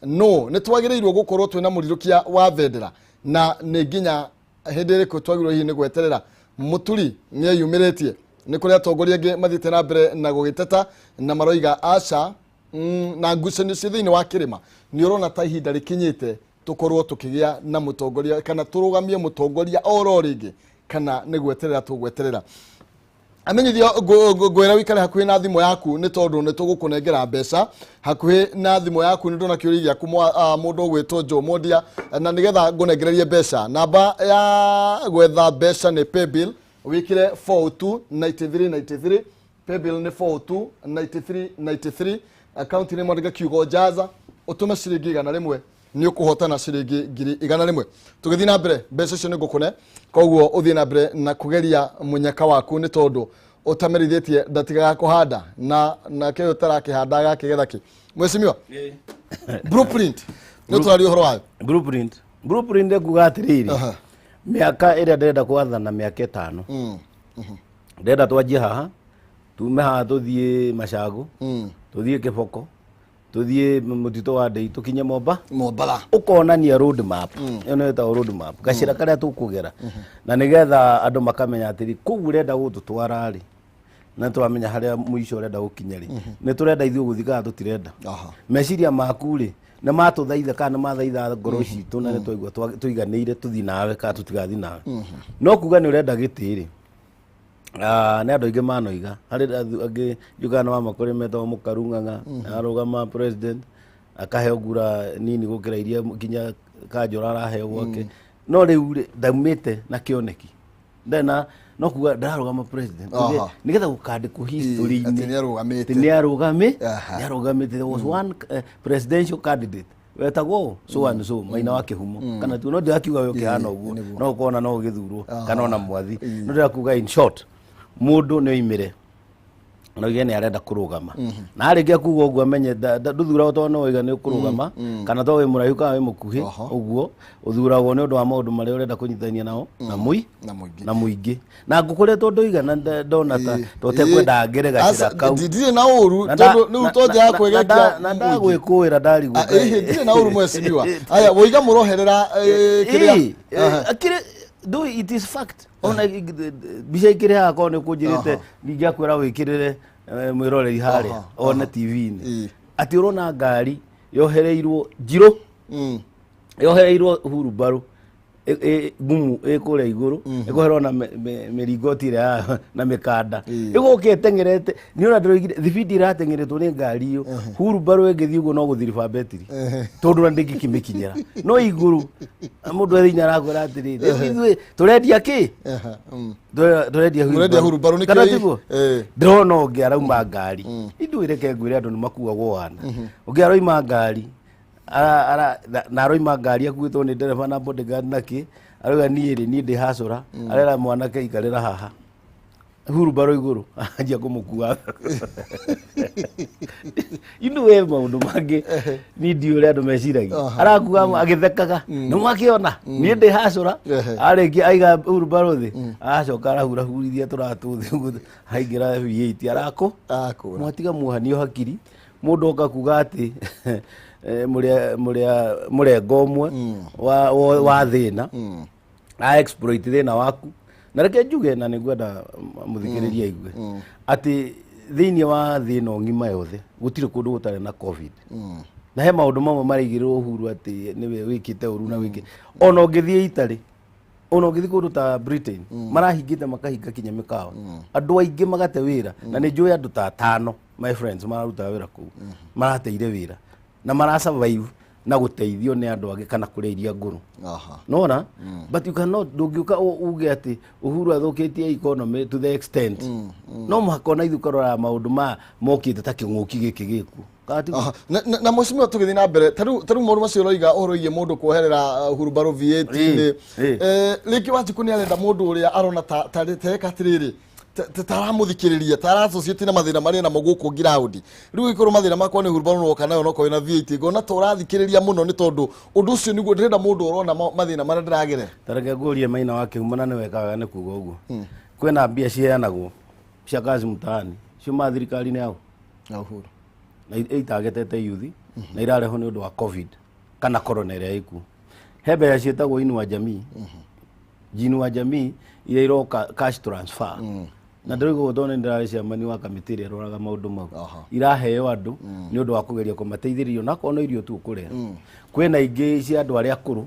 no nĩ twagĩrĩirwo gũkorwo twĩna mũrirũkia wa bendera, na nĩ nginya hĩndĩ ĩrĩkũ twagĩrĩirwo hihi nĩ gweterera? Mũturi nĩ eyumĩrĩtie, nĩ kũrĩ atongoria angĩ mathiĩte na mbere na gũgĩteta na maroiga aca. Na ngucanio cia thĩinĩ wa kĩrĩma, nĩ ũrona ta ihinda rĩkinyĩte tũkorwo tũkĩgĩa na mũtongoria kana tũrũgamie mũtongoria oro rĩngĩ, kana nĩ gweterera tũgweterera? Amenyithio ngwĩra wikare hakuhĩ na thimũ yaku, nĩ tondũ nĩ tũgũkũnengera mbeca. Hakuhĩ na thimũ yaku, nĩ ndona kĩũria gĩaku, mũndũ ũgwĩtwo Joe Mondia, na nĩgetha ngũnengererie mbeca, namba ya gwetha mbeca nĩ paybill, wĩkĩre 429393. Paybill nĩ 429393, akaunti nĩ mwandĩke kiugo jaza, ũtũme ciringi 100, nĩ ũkũhotana ciringi 100,000. Tũgĩthiĩ na mbere, mbeca icio nĩ ngũkũne, koguo ũthiĩ na mbere na kũgeria mũnyaka waku, nĩ tondũ ũtamerithĩtie ndatigaga kũhanda, na nake ũyũ ũtarakĩhanda agakĩgetha kĩ? Mwecimiwa, blueprint nĩ tũraria ũhoro wayo. Blueprint ĩkuga atĩrĩrĩ, mĩaka ĩrĩa ndĩrenda gwathana, mĩaka 5, ndĩrenda twanjie haha, tume haha tũthiĩ Macago, tũthiĩ Kĩboko, tũthiĩ mũtitũ wa Ndei, tũkinye Momba. Mombatha. Ũkonania road map ĩyo nĩyo ĩtagwo road map, gacĩra karĩa tũkũgera, na nĩgetha andũ makamenya atĩrĩ, kũu ũrenda gũtũtwara rĩ, Na twamenya harĩa mũico ũrenda gũkinya rĩ, nĩ tũrenda ithuĩ gũthiĩ kana tũtirenda? Meciria maku rĩ, nĩ matũthaitha kana nĩ mathaitha ngoro citũ, na nĩ twaigua tũiganĩire tũthiĩ nawe kana tũtigathiĩ nawe? No kuga nĩ ũrenda gĩtĩ rĩ, nĩ andũ aingĩ manoiga harĩ angĩ njugaga nĩ wamakũrĩ metagwo Mũkaru Ng'ang'a, arũgama president akaheo ngura nini gũkĩra iria nginya Kanjũra araheo gwake. No rĩu rĩ, ndaumĩte na kĩoneki ndarĩ na no kuga ndararũgama president nĩgetha gũkandĩkwo history-inĩ atĩ nĩarũgamĩte. Atĩ nĩarũgami nĩarũgamĩte. There was one presidential candidate wetagwo so and so, Maina wa Kĩhumo, kana tu no ndĩrakiuga we ũkĩhana ũguo, no ũkona no ũgĩthurwo kana ona Mwathi. No ndĩrakuga in short, mũndũ nĩ oimĩre na oige nĩ arenda kũrũgama, na arĩkia kuga ũguo amenye ndũthuragwo tondũ nĩ waiga nĩ ũkũrũgama kana tondũ wĩ mũraihu kana wĩ mũkuhĩ. Ũguo ũthuragwo nĩ ũndũ wa maũndũ marĩa ũrenda kũnyitithania nao na mũi Na mũingĩ. Na mũingĩ na ngũkoretwo ndoiga na ndona ta tũtekwenda ngere gacĩra kau. Ndirĩ na ũru Na nda- tondũ rĩu tonjaga kwĩgekia na ndagwĩkũĩra ndarigwo. Ĩhĩ, ndirĩ na ũru mwecimiwa. Aya woiga mũroherera kĩrĩa. Akĩrĩ though it is fact, ona mbica ikĩrĩ haha, korwo nĩ ũkũnjĩrĩte ndingĩakwĩra wĩkĩrĩre mwĩroreri harĩa one TV-inĩ atĩ ũrona ngari yohereirwo njirũ, yohereirwo hurumbarũ ngumu ĩ kũrĩa igũrũ, ĩkoherwo na mĩringoti ĩrĩa yayo na mĩkanda, ĩgoka ĩteng'erete. Nĩ ona ndĩroigire thibindi ĩrateng'eretwo nĩ ngari ĩyo, hurumbarũ ĩngĩthiĩ ũguo no gũthiriba betiri tondũ ona ndĩngĩkĩmĩkinyĩra no igũrũ. Mũndũ e thĩinĩ arakwĩra atĩrĩrĩ, rĩu ithuĩ tũrendia kĩ? Tũrendia. Mũrendia hurumbarũ nĩkĩo Kana tiguo? Ndĩrona ũngĩ arauma ngari, ithuĩ reke ngwĩre andũ nĩ makuagwo wana. Ũngĩ aroima ngari na aroima ngari akuĩtwo nĩ ndereba na bodyguard nake arauga niĩ rĩ, niĩ ndĩ hacũra. Arera mwanake ikarĩra haha hurumbarũ igũrũ, anjia kũmũkua. Inu we maũndũ mangĩ ni ndiũ ũrĩa andũ meciragia. Arakua agĩthekaga, nĩ mwakĩona niĩ ndĩ hacũra. Arĩkia aiga hurumbarũ thĩ, aracoka arahurahurithia tũratũ thĩ ũguo, aingĩra V8 arakũ. Akũra. Mwatiga muohanio hakiri mũndũ oka kuga atĩ mũrĩa mũrengo ũmwe wa thĩna a exploit thĩna waku. Na reke njuge, na nĩngwenda mũthikĩrĩria aigue atĩ thĩinĩ wa thĩ ĩno ng'ima yothe gũtirĩ kũndũ gũtarĩ na COVID, na he maũndũ mamwe maraigĩrĩrwo Uhuru atĩ nĩwe wĩkĩte ũru na wĩkĩ. Ona ũngĩthiĩ Italy, ona ũngĩthiĩ kũndũ ta Britain, marahingĩte makahinga kinya mĩkawa, andũ aingĩ magate wĩra. Na nĩ njũĩ andũ ta atano, my friends, mararutaga wĩra kũu marateire wĩra na mara survive na gũteithio nĩ andũ angĩ kana kũrĩa iria ngũrũ. Nona but you cannot, ndũngĩũka uge atĩ Uhuru athũkĩtie economy to the extent. No mũhaka ona ithuĩ ũkaroraga maũndũ ma mokĩte ta kĩng'ũki gĩkĩ gĩkuo. Kana tiguo? Aha. Na mheshimiwa, tũgĩthiĩ na mbere, ta rĩu maũndũ macio ũroiga ũhoro wĩgiĩ mũndũ kuoherera hurumbarũ V8-inĩ, rĩngĩ Wanjikũ nĩ arenda mũndũ ũrĩa arona ta teka atĩrĩrĩ, ta aramũthikĩrĩria, ta ara-associate na mathĩna marĩa namo gũkũ ngiraũndi. Rĩu ĩkorwo mathĩna makwa nĩ hurumbarũ noka nayo nokorwo ĩna V8, ngona ta ũrathikĩrĩria mũno nĩ tondũ ũndũ ũcio nĩguo ndĩrenda, mũndũ ũrona mathĩna marĩa ndĩragerera. Tareke ngũrie Maina wa Kĩhumo, na nĩ weka wega nĩ kuga ũguo. Kwĩna mbia ciheanagwo cia kazi mtaani ciumaga thirikari-inĩ yao Na Uhuru. Na itagetete youth na irarehwo nĩ ũndũ wa COVID kana corona ĩrĩa ĩkuo. He mbeca ciĩtagwo Inua Jamii, Inua Jamii iria iroka cash transfer, na ndĩroiga ũguo tondũ nĩ ndĩrarĩ chairman wa kamĩtĩ ĩrĩa ĩroraga maũndũ mau. Iraheo andũ nĩ ũndũ wa kũgeria kũmateithĩrĩria onakorwo no irio tu ũkũrĩa. Kwĩna ingĩ cia andũ arĩa akũrũ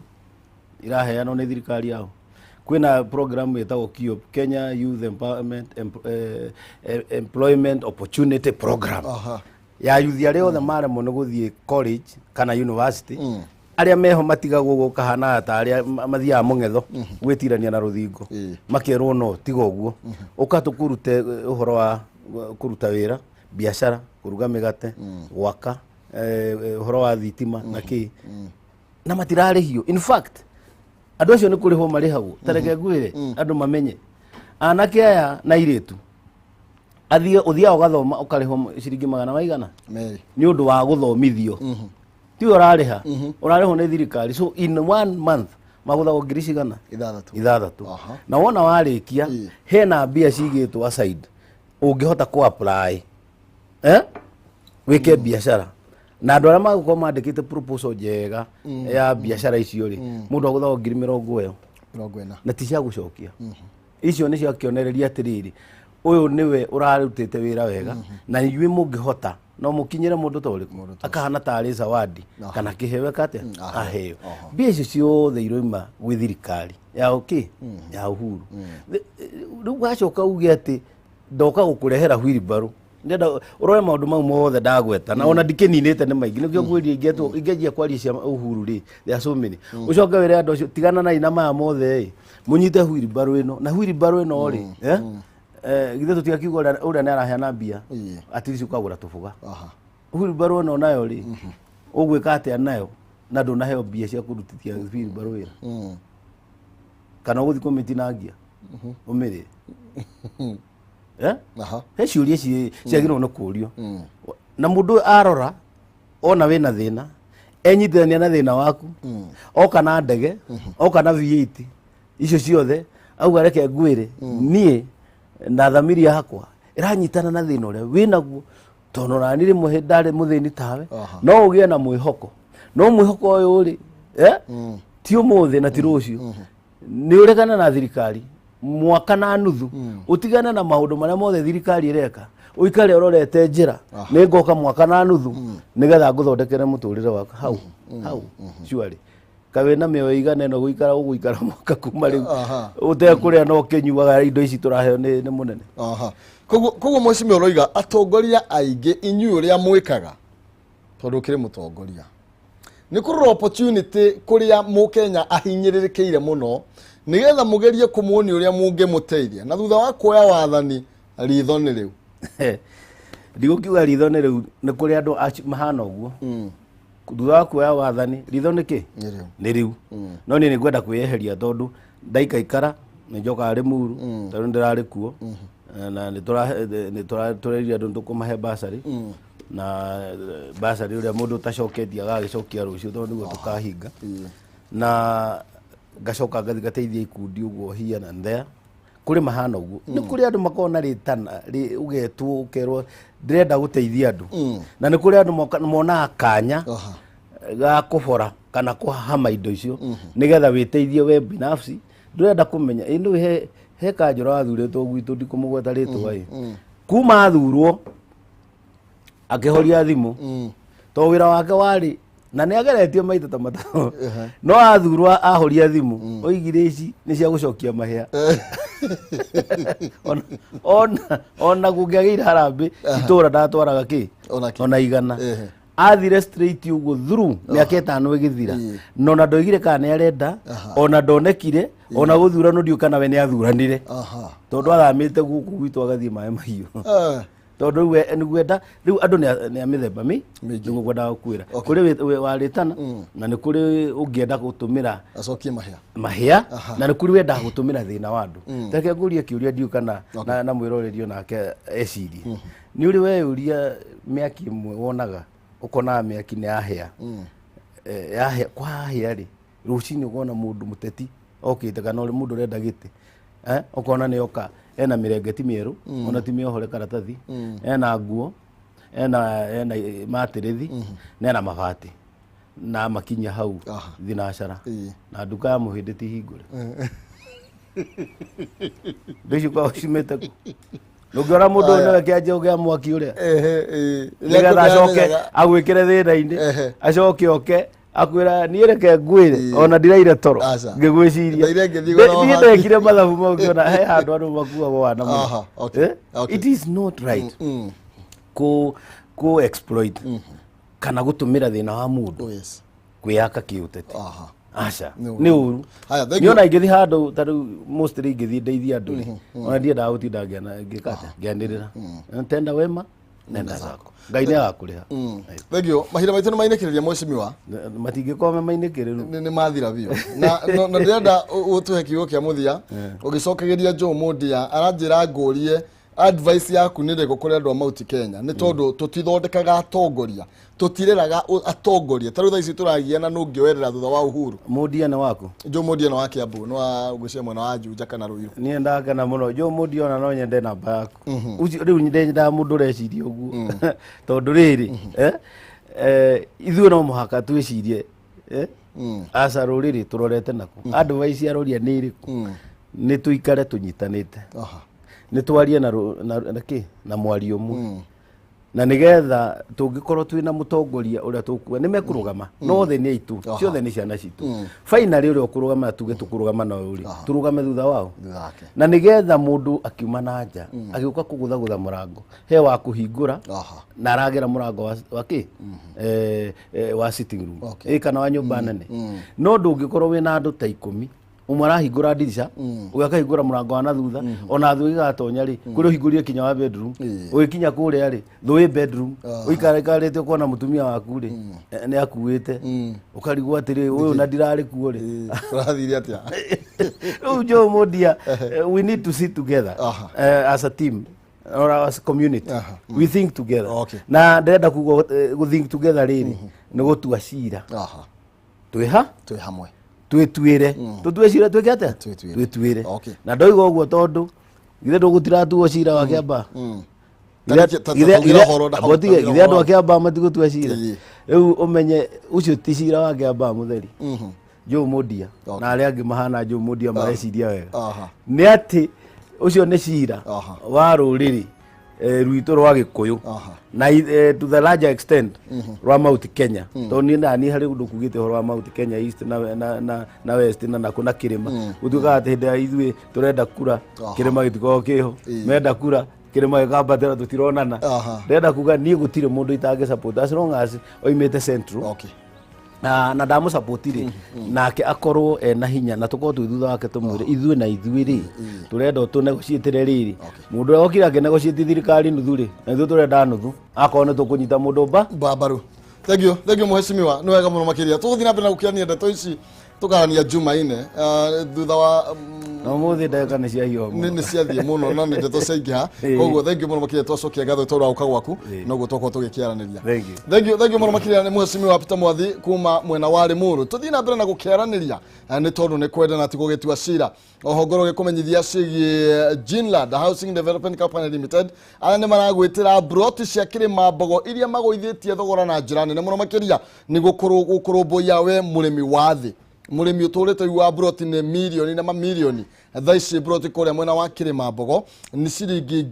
iraheanwo nĩ thirikari yao. Kwĩna program ĩtagwo KIOP, Kenya Youth Empowerment Employment Opportunity Program, ya yuthi arĩa othe maremwo nĩ gũthiĩ college kana university, arĩa meho matigagwo ũguo kahana ta arĩa mathiaga mũng'etho gwĩtirania na rũthingo. Makerwo no tiga ũguo, ũka tũkũrute ũhoro wa kũruta wĩra, biacara, kũruga mĩgate, gwaka, ũhoro wa thitima na kĩ, na matirarĩhio. In fact, andũ acio nĩ kũrĩhwo marĩhagwo. Ta reke ngwĩre andũ mamenye, anake aya na airĩtu athiĩ, ũthiaga ũgathoma ũkarĩhwo ciringi magana maigana Merĩ. Nĩ ũndũ wa gũthomithio, tiwe ũrarĩha, ũrarĩhwo nĩ thirikari. So in one month magũthagwo ngiri cigana? 6. 6. Na wona warĩkia, hena mbia cigĩtwo aside ũngĩhota kũ apply wĩke biacara, na andũ arĩa magũkorwo mandĩkĩte proposal njega ya biacara icio rĩ, mũndũ agũthagwo ngiri mĩrongo ĩyo 40. Na ti cia gũcokia, icio nĩ cia kĩonereria atĩrĩrĩ. Ũyũ nĩwe ũrarutĩte wĩra wega na inyuĩ mũngĩhota no mũkinyĩre mũndũ ta ũrĩkũ akahana tarĩ zawadi kana kĩheo eka atĩa aheo. Mbia icio ciothe iroima gwĩ thirikari ya ũkĩ ya Uhuru. Rĩu wacoka uge atĩ ndoka gũkũrehera wheelbarrow, ndĩrenda ũrore maũndũ mau mothe ndagweta na ona ndikĩninĩte nĩ maingĩ, nĩkĩo ngwĩria ingĩanjia kwaria cia Uhuru rĩ, there are so many. Ũcoke wĩre andũ acio tigana nai na maya mothe ĩ, mũnyite wheelbarrow ĩno na wheelbarrow ĩno rĩ, githĩ tũtigakiuga ũrĩa nĩ araheana mbia at least ũkagũra tũbũga. Wheelbarrow ĩno nayo rĩ, ũgwĩka atĩa nayo na ndũnaheo mbia cia kũrutithia wheelbarrow wĩra? Kana ũgũthiĩ kũmĩtinangia ũmĩrĩe? Eh? He ciũria ciagĩrĩirwo nĩ kũrio na mũndũ ũyũ arora ona wĩna thĩna enyitithania na thĩna waku, oka na ndege, oka na V8, icio ciothe auga reke ngwĩre niĩ na thamiri yakwa ĩranyitana na thĩna ũrĩa wĩnaguo, tondũ nani rĩmwe ndarĩ mũthĩni tawe. No ũgĩe na mwĩhoko, no mwĩhoko ũyũ rĩ, ti ũmũthĩ na ti rũciũ. Nĩ ũregane na thirikari mwaka na nuthu, ũtigane na maũndũ marĩa mothe thirikari ĩreka, ũikare ũrorete njĩra nĩ ngoka mwaka na nuthu nĩgetha ngũthondekere mũtũrĩre waku hau hau. Surely kaĩ wĩna mĩoyo igana ĩno gũikara ũgũikara mwaka kuma rĩu ũtekũrĩa no ũkĩnyuaga indo ici tũraheo nĩ mũnene? Koguo mheshimiwa ũroiga atongoria aingĩ inyuĩ ũrĩa mwĩkaga, tondũ ũkĩrĩ mũtongoria, nĩ kũrora opportunity kũrĩa mũkenya ahinyĩrĩrĩkĩire mũno nĩgetha mũgerie kũmuonia ũrĩa mũngĩmũteithia, na thutha wa kuoya wathani ritho nĩ rĩu. Ndigũkiuga ritho nĩ rĩu, nĩ kũrĩ andũ mahana ũguo, thutha wa kuoya wathani ritho nĩ kĩ? Nĩ rĩu. Nĩ rĩu. No niĩ nĩ ngwenda kwĩyeheria tondũ ndaikaikara nĩ njokaga Rĩmuru, tondũ ndĩrarĩ kuo na nĩ tũrerire andũ nĩ tũkũmahe basarĩ na basarĩ ũrĩa mũndũ ũtacoketie agagĩcokia rũciũ, tondũ nĩguo tũkahinga, na ngacoka ngathi ngateithia ikundi ũguo here and there. Kũrĩ mahana ũguo, nĩ kũrĩ andũ makoragwo na rĩtana ũgetwo ũkerwo ndĩrenda gũteithia andũ, na nĩ kũrĩ andũ monaga kanya ga kũbora kana kũhahama indo icio nĩgetha wĩteithie we binafsi. Ndũrenda kũmenya ĩ nĩ he kanjũra wathurĩtwo gwitũ, ndikũmũgweta rĩtwa ĩ, kuma athurwo akĩhoria thimũ to wĩra wake warĩ na nĩ ageretie maita ta 5, no athurwo ahoria thimũ oigire ici nĩ cia gũcokia mahĩa. Ona kũngĩagĩire harambĩ itũra ndatwaraga kĩ. Ona kĩ. Ona 100. Athire straight ũguo through mĩaka 5 ĩgĩthira, na ona ndoigire kana nĩ arenda, ona ndonekire ona gũthurano ndiũ kana we nĩ athuranire, tondũ athamĩte gũkũ gwitũ agathiĩ maĩ mahiũ, tondũ rĩu we nĩ gwenda rĩu andũ nĩ a mĩthemba Mĩingĩ. Nĩguo ngwendaga gũkwĩra kũrĩ warĩtana na nĩ kũrĩ ũngĩenda gũtũmĩra acokie mahĩa. Mahĩa, na nĩ kũrĩ wendaga gũtũmĩra thĩna wa andũ. Reke ngũrie kĩũria, ndiũ kana na mwĩroreri onake ecirie. Nĩ ũrĩ weyũria mĩaki ĩmwe wonaga ũkonaga mĩaki nĩ yahĩa? Yahĩa kwahĩa rĩ, rũcinĩ ũkona mũndũ mũteti okĩte kana ũrĩ mũndũ ũrenda gĩtĩ, ũkona nĩ oka ena mĩrengeti mĩerũ, ona ti mĩohore karatathi, ena nguo, ena matĩrĩthi na ena mabati na makinya hau thinacara na nduka ya mũhĩndĩ ti hingũre. Indo icio koragwo ciumĩte kũ? Ndũngĩona mũndũ ũyũ nĩwe kĩanjĩo kĩa mwaki ũrĩa nĩgetha acoke agwĩkĩre thĩna-inĩ, acoke oke akwĩra niĩ reke ngwĩre ona ndiraire toro Aca. ngĩgwĩciria. Ndaire ngĩthiĩ gwetha Niĩ mabati. ndekire mathabu mau ngĩona he handũ andũ makuagwo wana mũno. Eh? It is not right ku exploit kana gũtũmĩra thĩna wa mũndũ Oh, yes. kwĩyaka kĩũteti. Aca. Nĩ ũru. Nĩ ũru. Haya, thank Niĩ you. ona ingĩthiĩ handũ ta rĩu mostly ingĩthiĩ ndeithie andũ rĩ, ona ndiendaga gũtinda ngĩka atĩa, ngĩanĩrĩra. Tenda wema nenda zako, Ngai nĩ agakũrĩha. Thank you. Mahinda maitũ nĩ mainĩkĩrĩria, mheshimiwa. Matingĩkorwo me mainĩkĩrĩru. Nĩ mathira biũ na ndĩrenda ũtũhe kiugo kĩa mũthia ũgĩcokagĩria Joe Mũndia. Aranjĩra ngũrie advice yaku nĩ rĩkũ kũrĩ andũ a Mount Kenya, nĩ tondũ tũtithondekaga atongoria, tũtireraga atongoria. Ta rĩu thaa ici tũragiana nũngĩoerera thutha wa Uhuru. Mũndia nĩ waku? Joe Mũndia nĩ wa Kiambu, nĩ wa ngwĩciria mwena wa Juja kana Ruiru. Niĩ ndakena mũno Joe Mũndia, ona no nyende namba yaku. Ũcio rĩu ndendaga mũndũ ũreciria ũguo, tondũ rĩrĩ, ithuĩ no mũhaka twĩcirie, aca rũrĩrĩ tũrorete naku. Advice aroria nĩ ĩrĩkũ? Nĩ tũikare tũnyitanĩte. Nĩ twarie na na kĩ na mwario ũmwe, na nĩgetha tũngĩkorwo twĩna mũtongoria ũrĩa tũkuga nĩ mekũrũgama, no othe nĩ aitũ, ciothe nĩ ciana citũ. Finally, ũrĩa ũkũrũgama na tuge tũkũrũgama na ũyũ rĩ, tũrũgame thutha wao. Thutha wake. Na nĩgetha mũndũ akiuma na nja agĩũka kũgũthagũtha mũrango, he wa kũhingũra na aragera mũrango wa kĩ wa sitting room ĩ kana wa nyũmba nene. No ndũngĩkorwo wĩna andũ ta 10, ũmwe arahingũra ndirica, ũngĩ akahingũra mũrango wa na thutha, ona thũ ĩgatonya rĩ, kũrĩa ũhingũrire kinya wa bedroom, ũgĩkinya kũrĩa rĩ, thũ ĩ bedroom, ũikarĩte ũkona mũtumia waku rĩ, nĩ akuĩte, ũkarigwo atĩrĩ, ũyũ na ndirarĩ kuo rĩ. Ũrathire atĩa? Rĩu Joe Mondia, we need to sit together as a team or as a community. We think together. Na ndĩrenda kuga gũ think together rĩrĩ nĩ gũtua cira twĩha Twĩ hamwe. Twĩtuĩre, tũtue cira, twĩke atĩa? Twĩtuĩre. Twĩtuĩre. Na ndoiga ũguo tondũ githĩ ndũgũtiratuo cira wa Kĩambaa? Ta tũgira ũhoro na hau, Githĩ tũgira andũ ũhoro. A Kĩambaa matigũtua cira? Rĩu ũmenye ũcio ti cira wa Kĩambaa mũtheri. Joe Mondia na arĩa angĩ mahana Joe Mondia mareciria wega nĩ atĩ ũcio nĩ cira wa rũrĩrĩ rwitũ rwa Gĩkũyũ na to the larger extent rwa Mount Kenya, tondũ niĩ nani harĩ ũndũ kugĩte ũhoro wa Mount Kenya East na West na nakũ na kĩrĩma, gũtuĩkaga atĩ hĩndĩ ya ithuĩ tũrenda kura, kĩrĩma gĩtikoragwo kĩho, menda kura, kĩrĩma gĩkambatĩra, tũtironana. Ndĩrenda kuga niĩ gũtirĩ mũndũ itangĩ support as long as oimĩte Central na ndamũsupport rĩ, nake akorwo ena hinya na tũkorwo twĩ thutha wake, tũmwĩre ithuĩ na ithuĩ rĩ, tũrenda ũtũnegotiatĩre rĩrĩ, mũndũ ũrĩa wokire akĩnegotiate thirikari nuthu rĩ, na ithuĩ tũrenda nuthu, akorwo nĩ tũkũnyita mũndũ mba Mbaru. Thank you, thank you, mheshimiwa. Nĩ wega mũno makĩria. Tũgũthiĩ na mbere na gũkĩania ndeto ici, tũkarania Jumaine thutha wa Na ũmũthĩ ndagĩka nĩ ciahiũha nĩ mũno. Nĩ ciathiĩ mũno no nĩ ndeto ciaingĩha. Koguo thank you mũno makĩria, twacokia ngatho tondũ wa gũka gwaku noguo twakorwo tũgĩkĩaranĩria. Thank you. Thank you, thank you mũno makĩria. Nĩ mheshimiwa Peter Mwathi kuma mwena wa Limuru. Tũthiĩ na mbere na gũkĩaranĩria nĩ tondũ nĩ kwendana ti gũgĩtua cira. Oho ngorwo gĩkũmenyithia ciĩgiĩ Ginland Housing Development Company Limited, arĩa nĩ maragwĩtĩra broti cia Kĩrĩma Mbogo iria magũithĩtie thogora na njĩra nene mũno makĩria nĩguo gũkũrũmbũiya we mũrĩmi wa thĩ, mũrĩmi ũtũrĩte wa broti nĩ mirioni na mamirioni. Thaa ici broti kũrĩa mwena wa Kĩrĩma Mbogo nĩ ciringi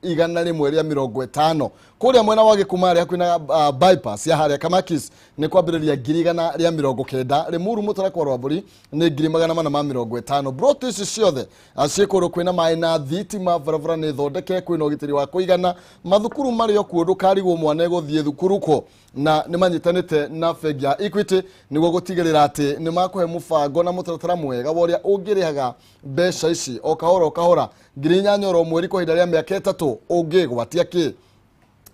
150,000. Kũrĩa mwena wa Gĩkumarĩ hakuhĩ na bypass ya harĩa Kamakis nĩ kwambĩrĩria 190,000. Limuru Mũtarakwa rwa Mbũri nĩ 450,000. Broti ici ciothe ciĩ kũndũ kwĩna maĩ na thitima, barabara nĩ thondeke, kwĩna ũgitĩri wa kũigana, mathukuru marĩ o kuo, ndũkarigwo mwana egũthiĩ thukuru kũ. Na nĩ manyitanĩte na bengi ya Equity nĩguo gũtigĩrĩra atĩ nĩ makũhe mũbango na mũtaratara mwega wa ũrĩa ũngĩrĩhaga mbeca ici o kahora o kahora, 8,000 oro mweri kwa ihinda rĩa mĩaka 3. Ũngĩgwatia kĩ?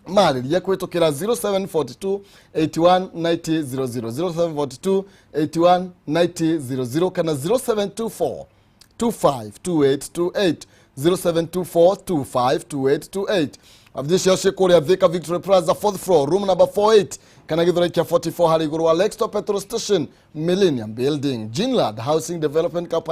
Marĩrie kũhĩtũkĩra 0742 81 90 00, 0742 81 90 00 kana 0724 252828, 0724 252828. Wabici ciao ciĩ kũrĩa Thika, Victory Plaza, fourth floor, room number 48, kana Gĩthũrai kĩa 44 harĩ igũrũ wa Lexto Petrol Station, Millennium Building. Ginland Housing Development Company.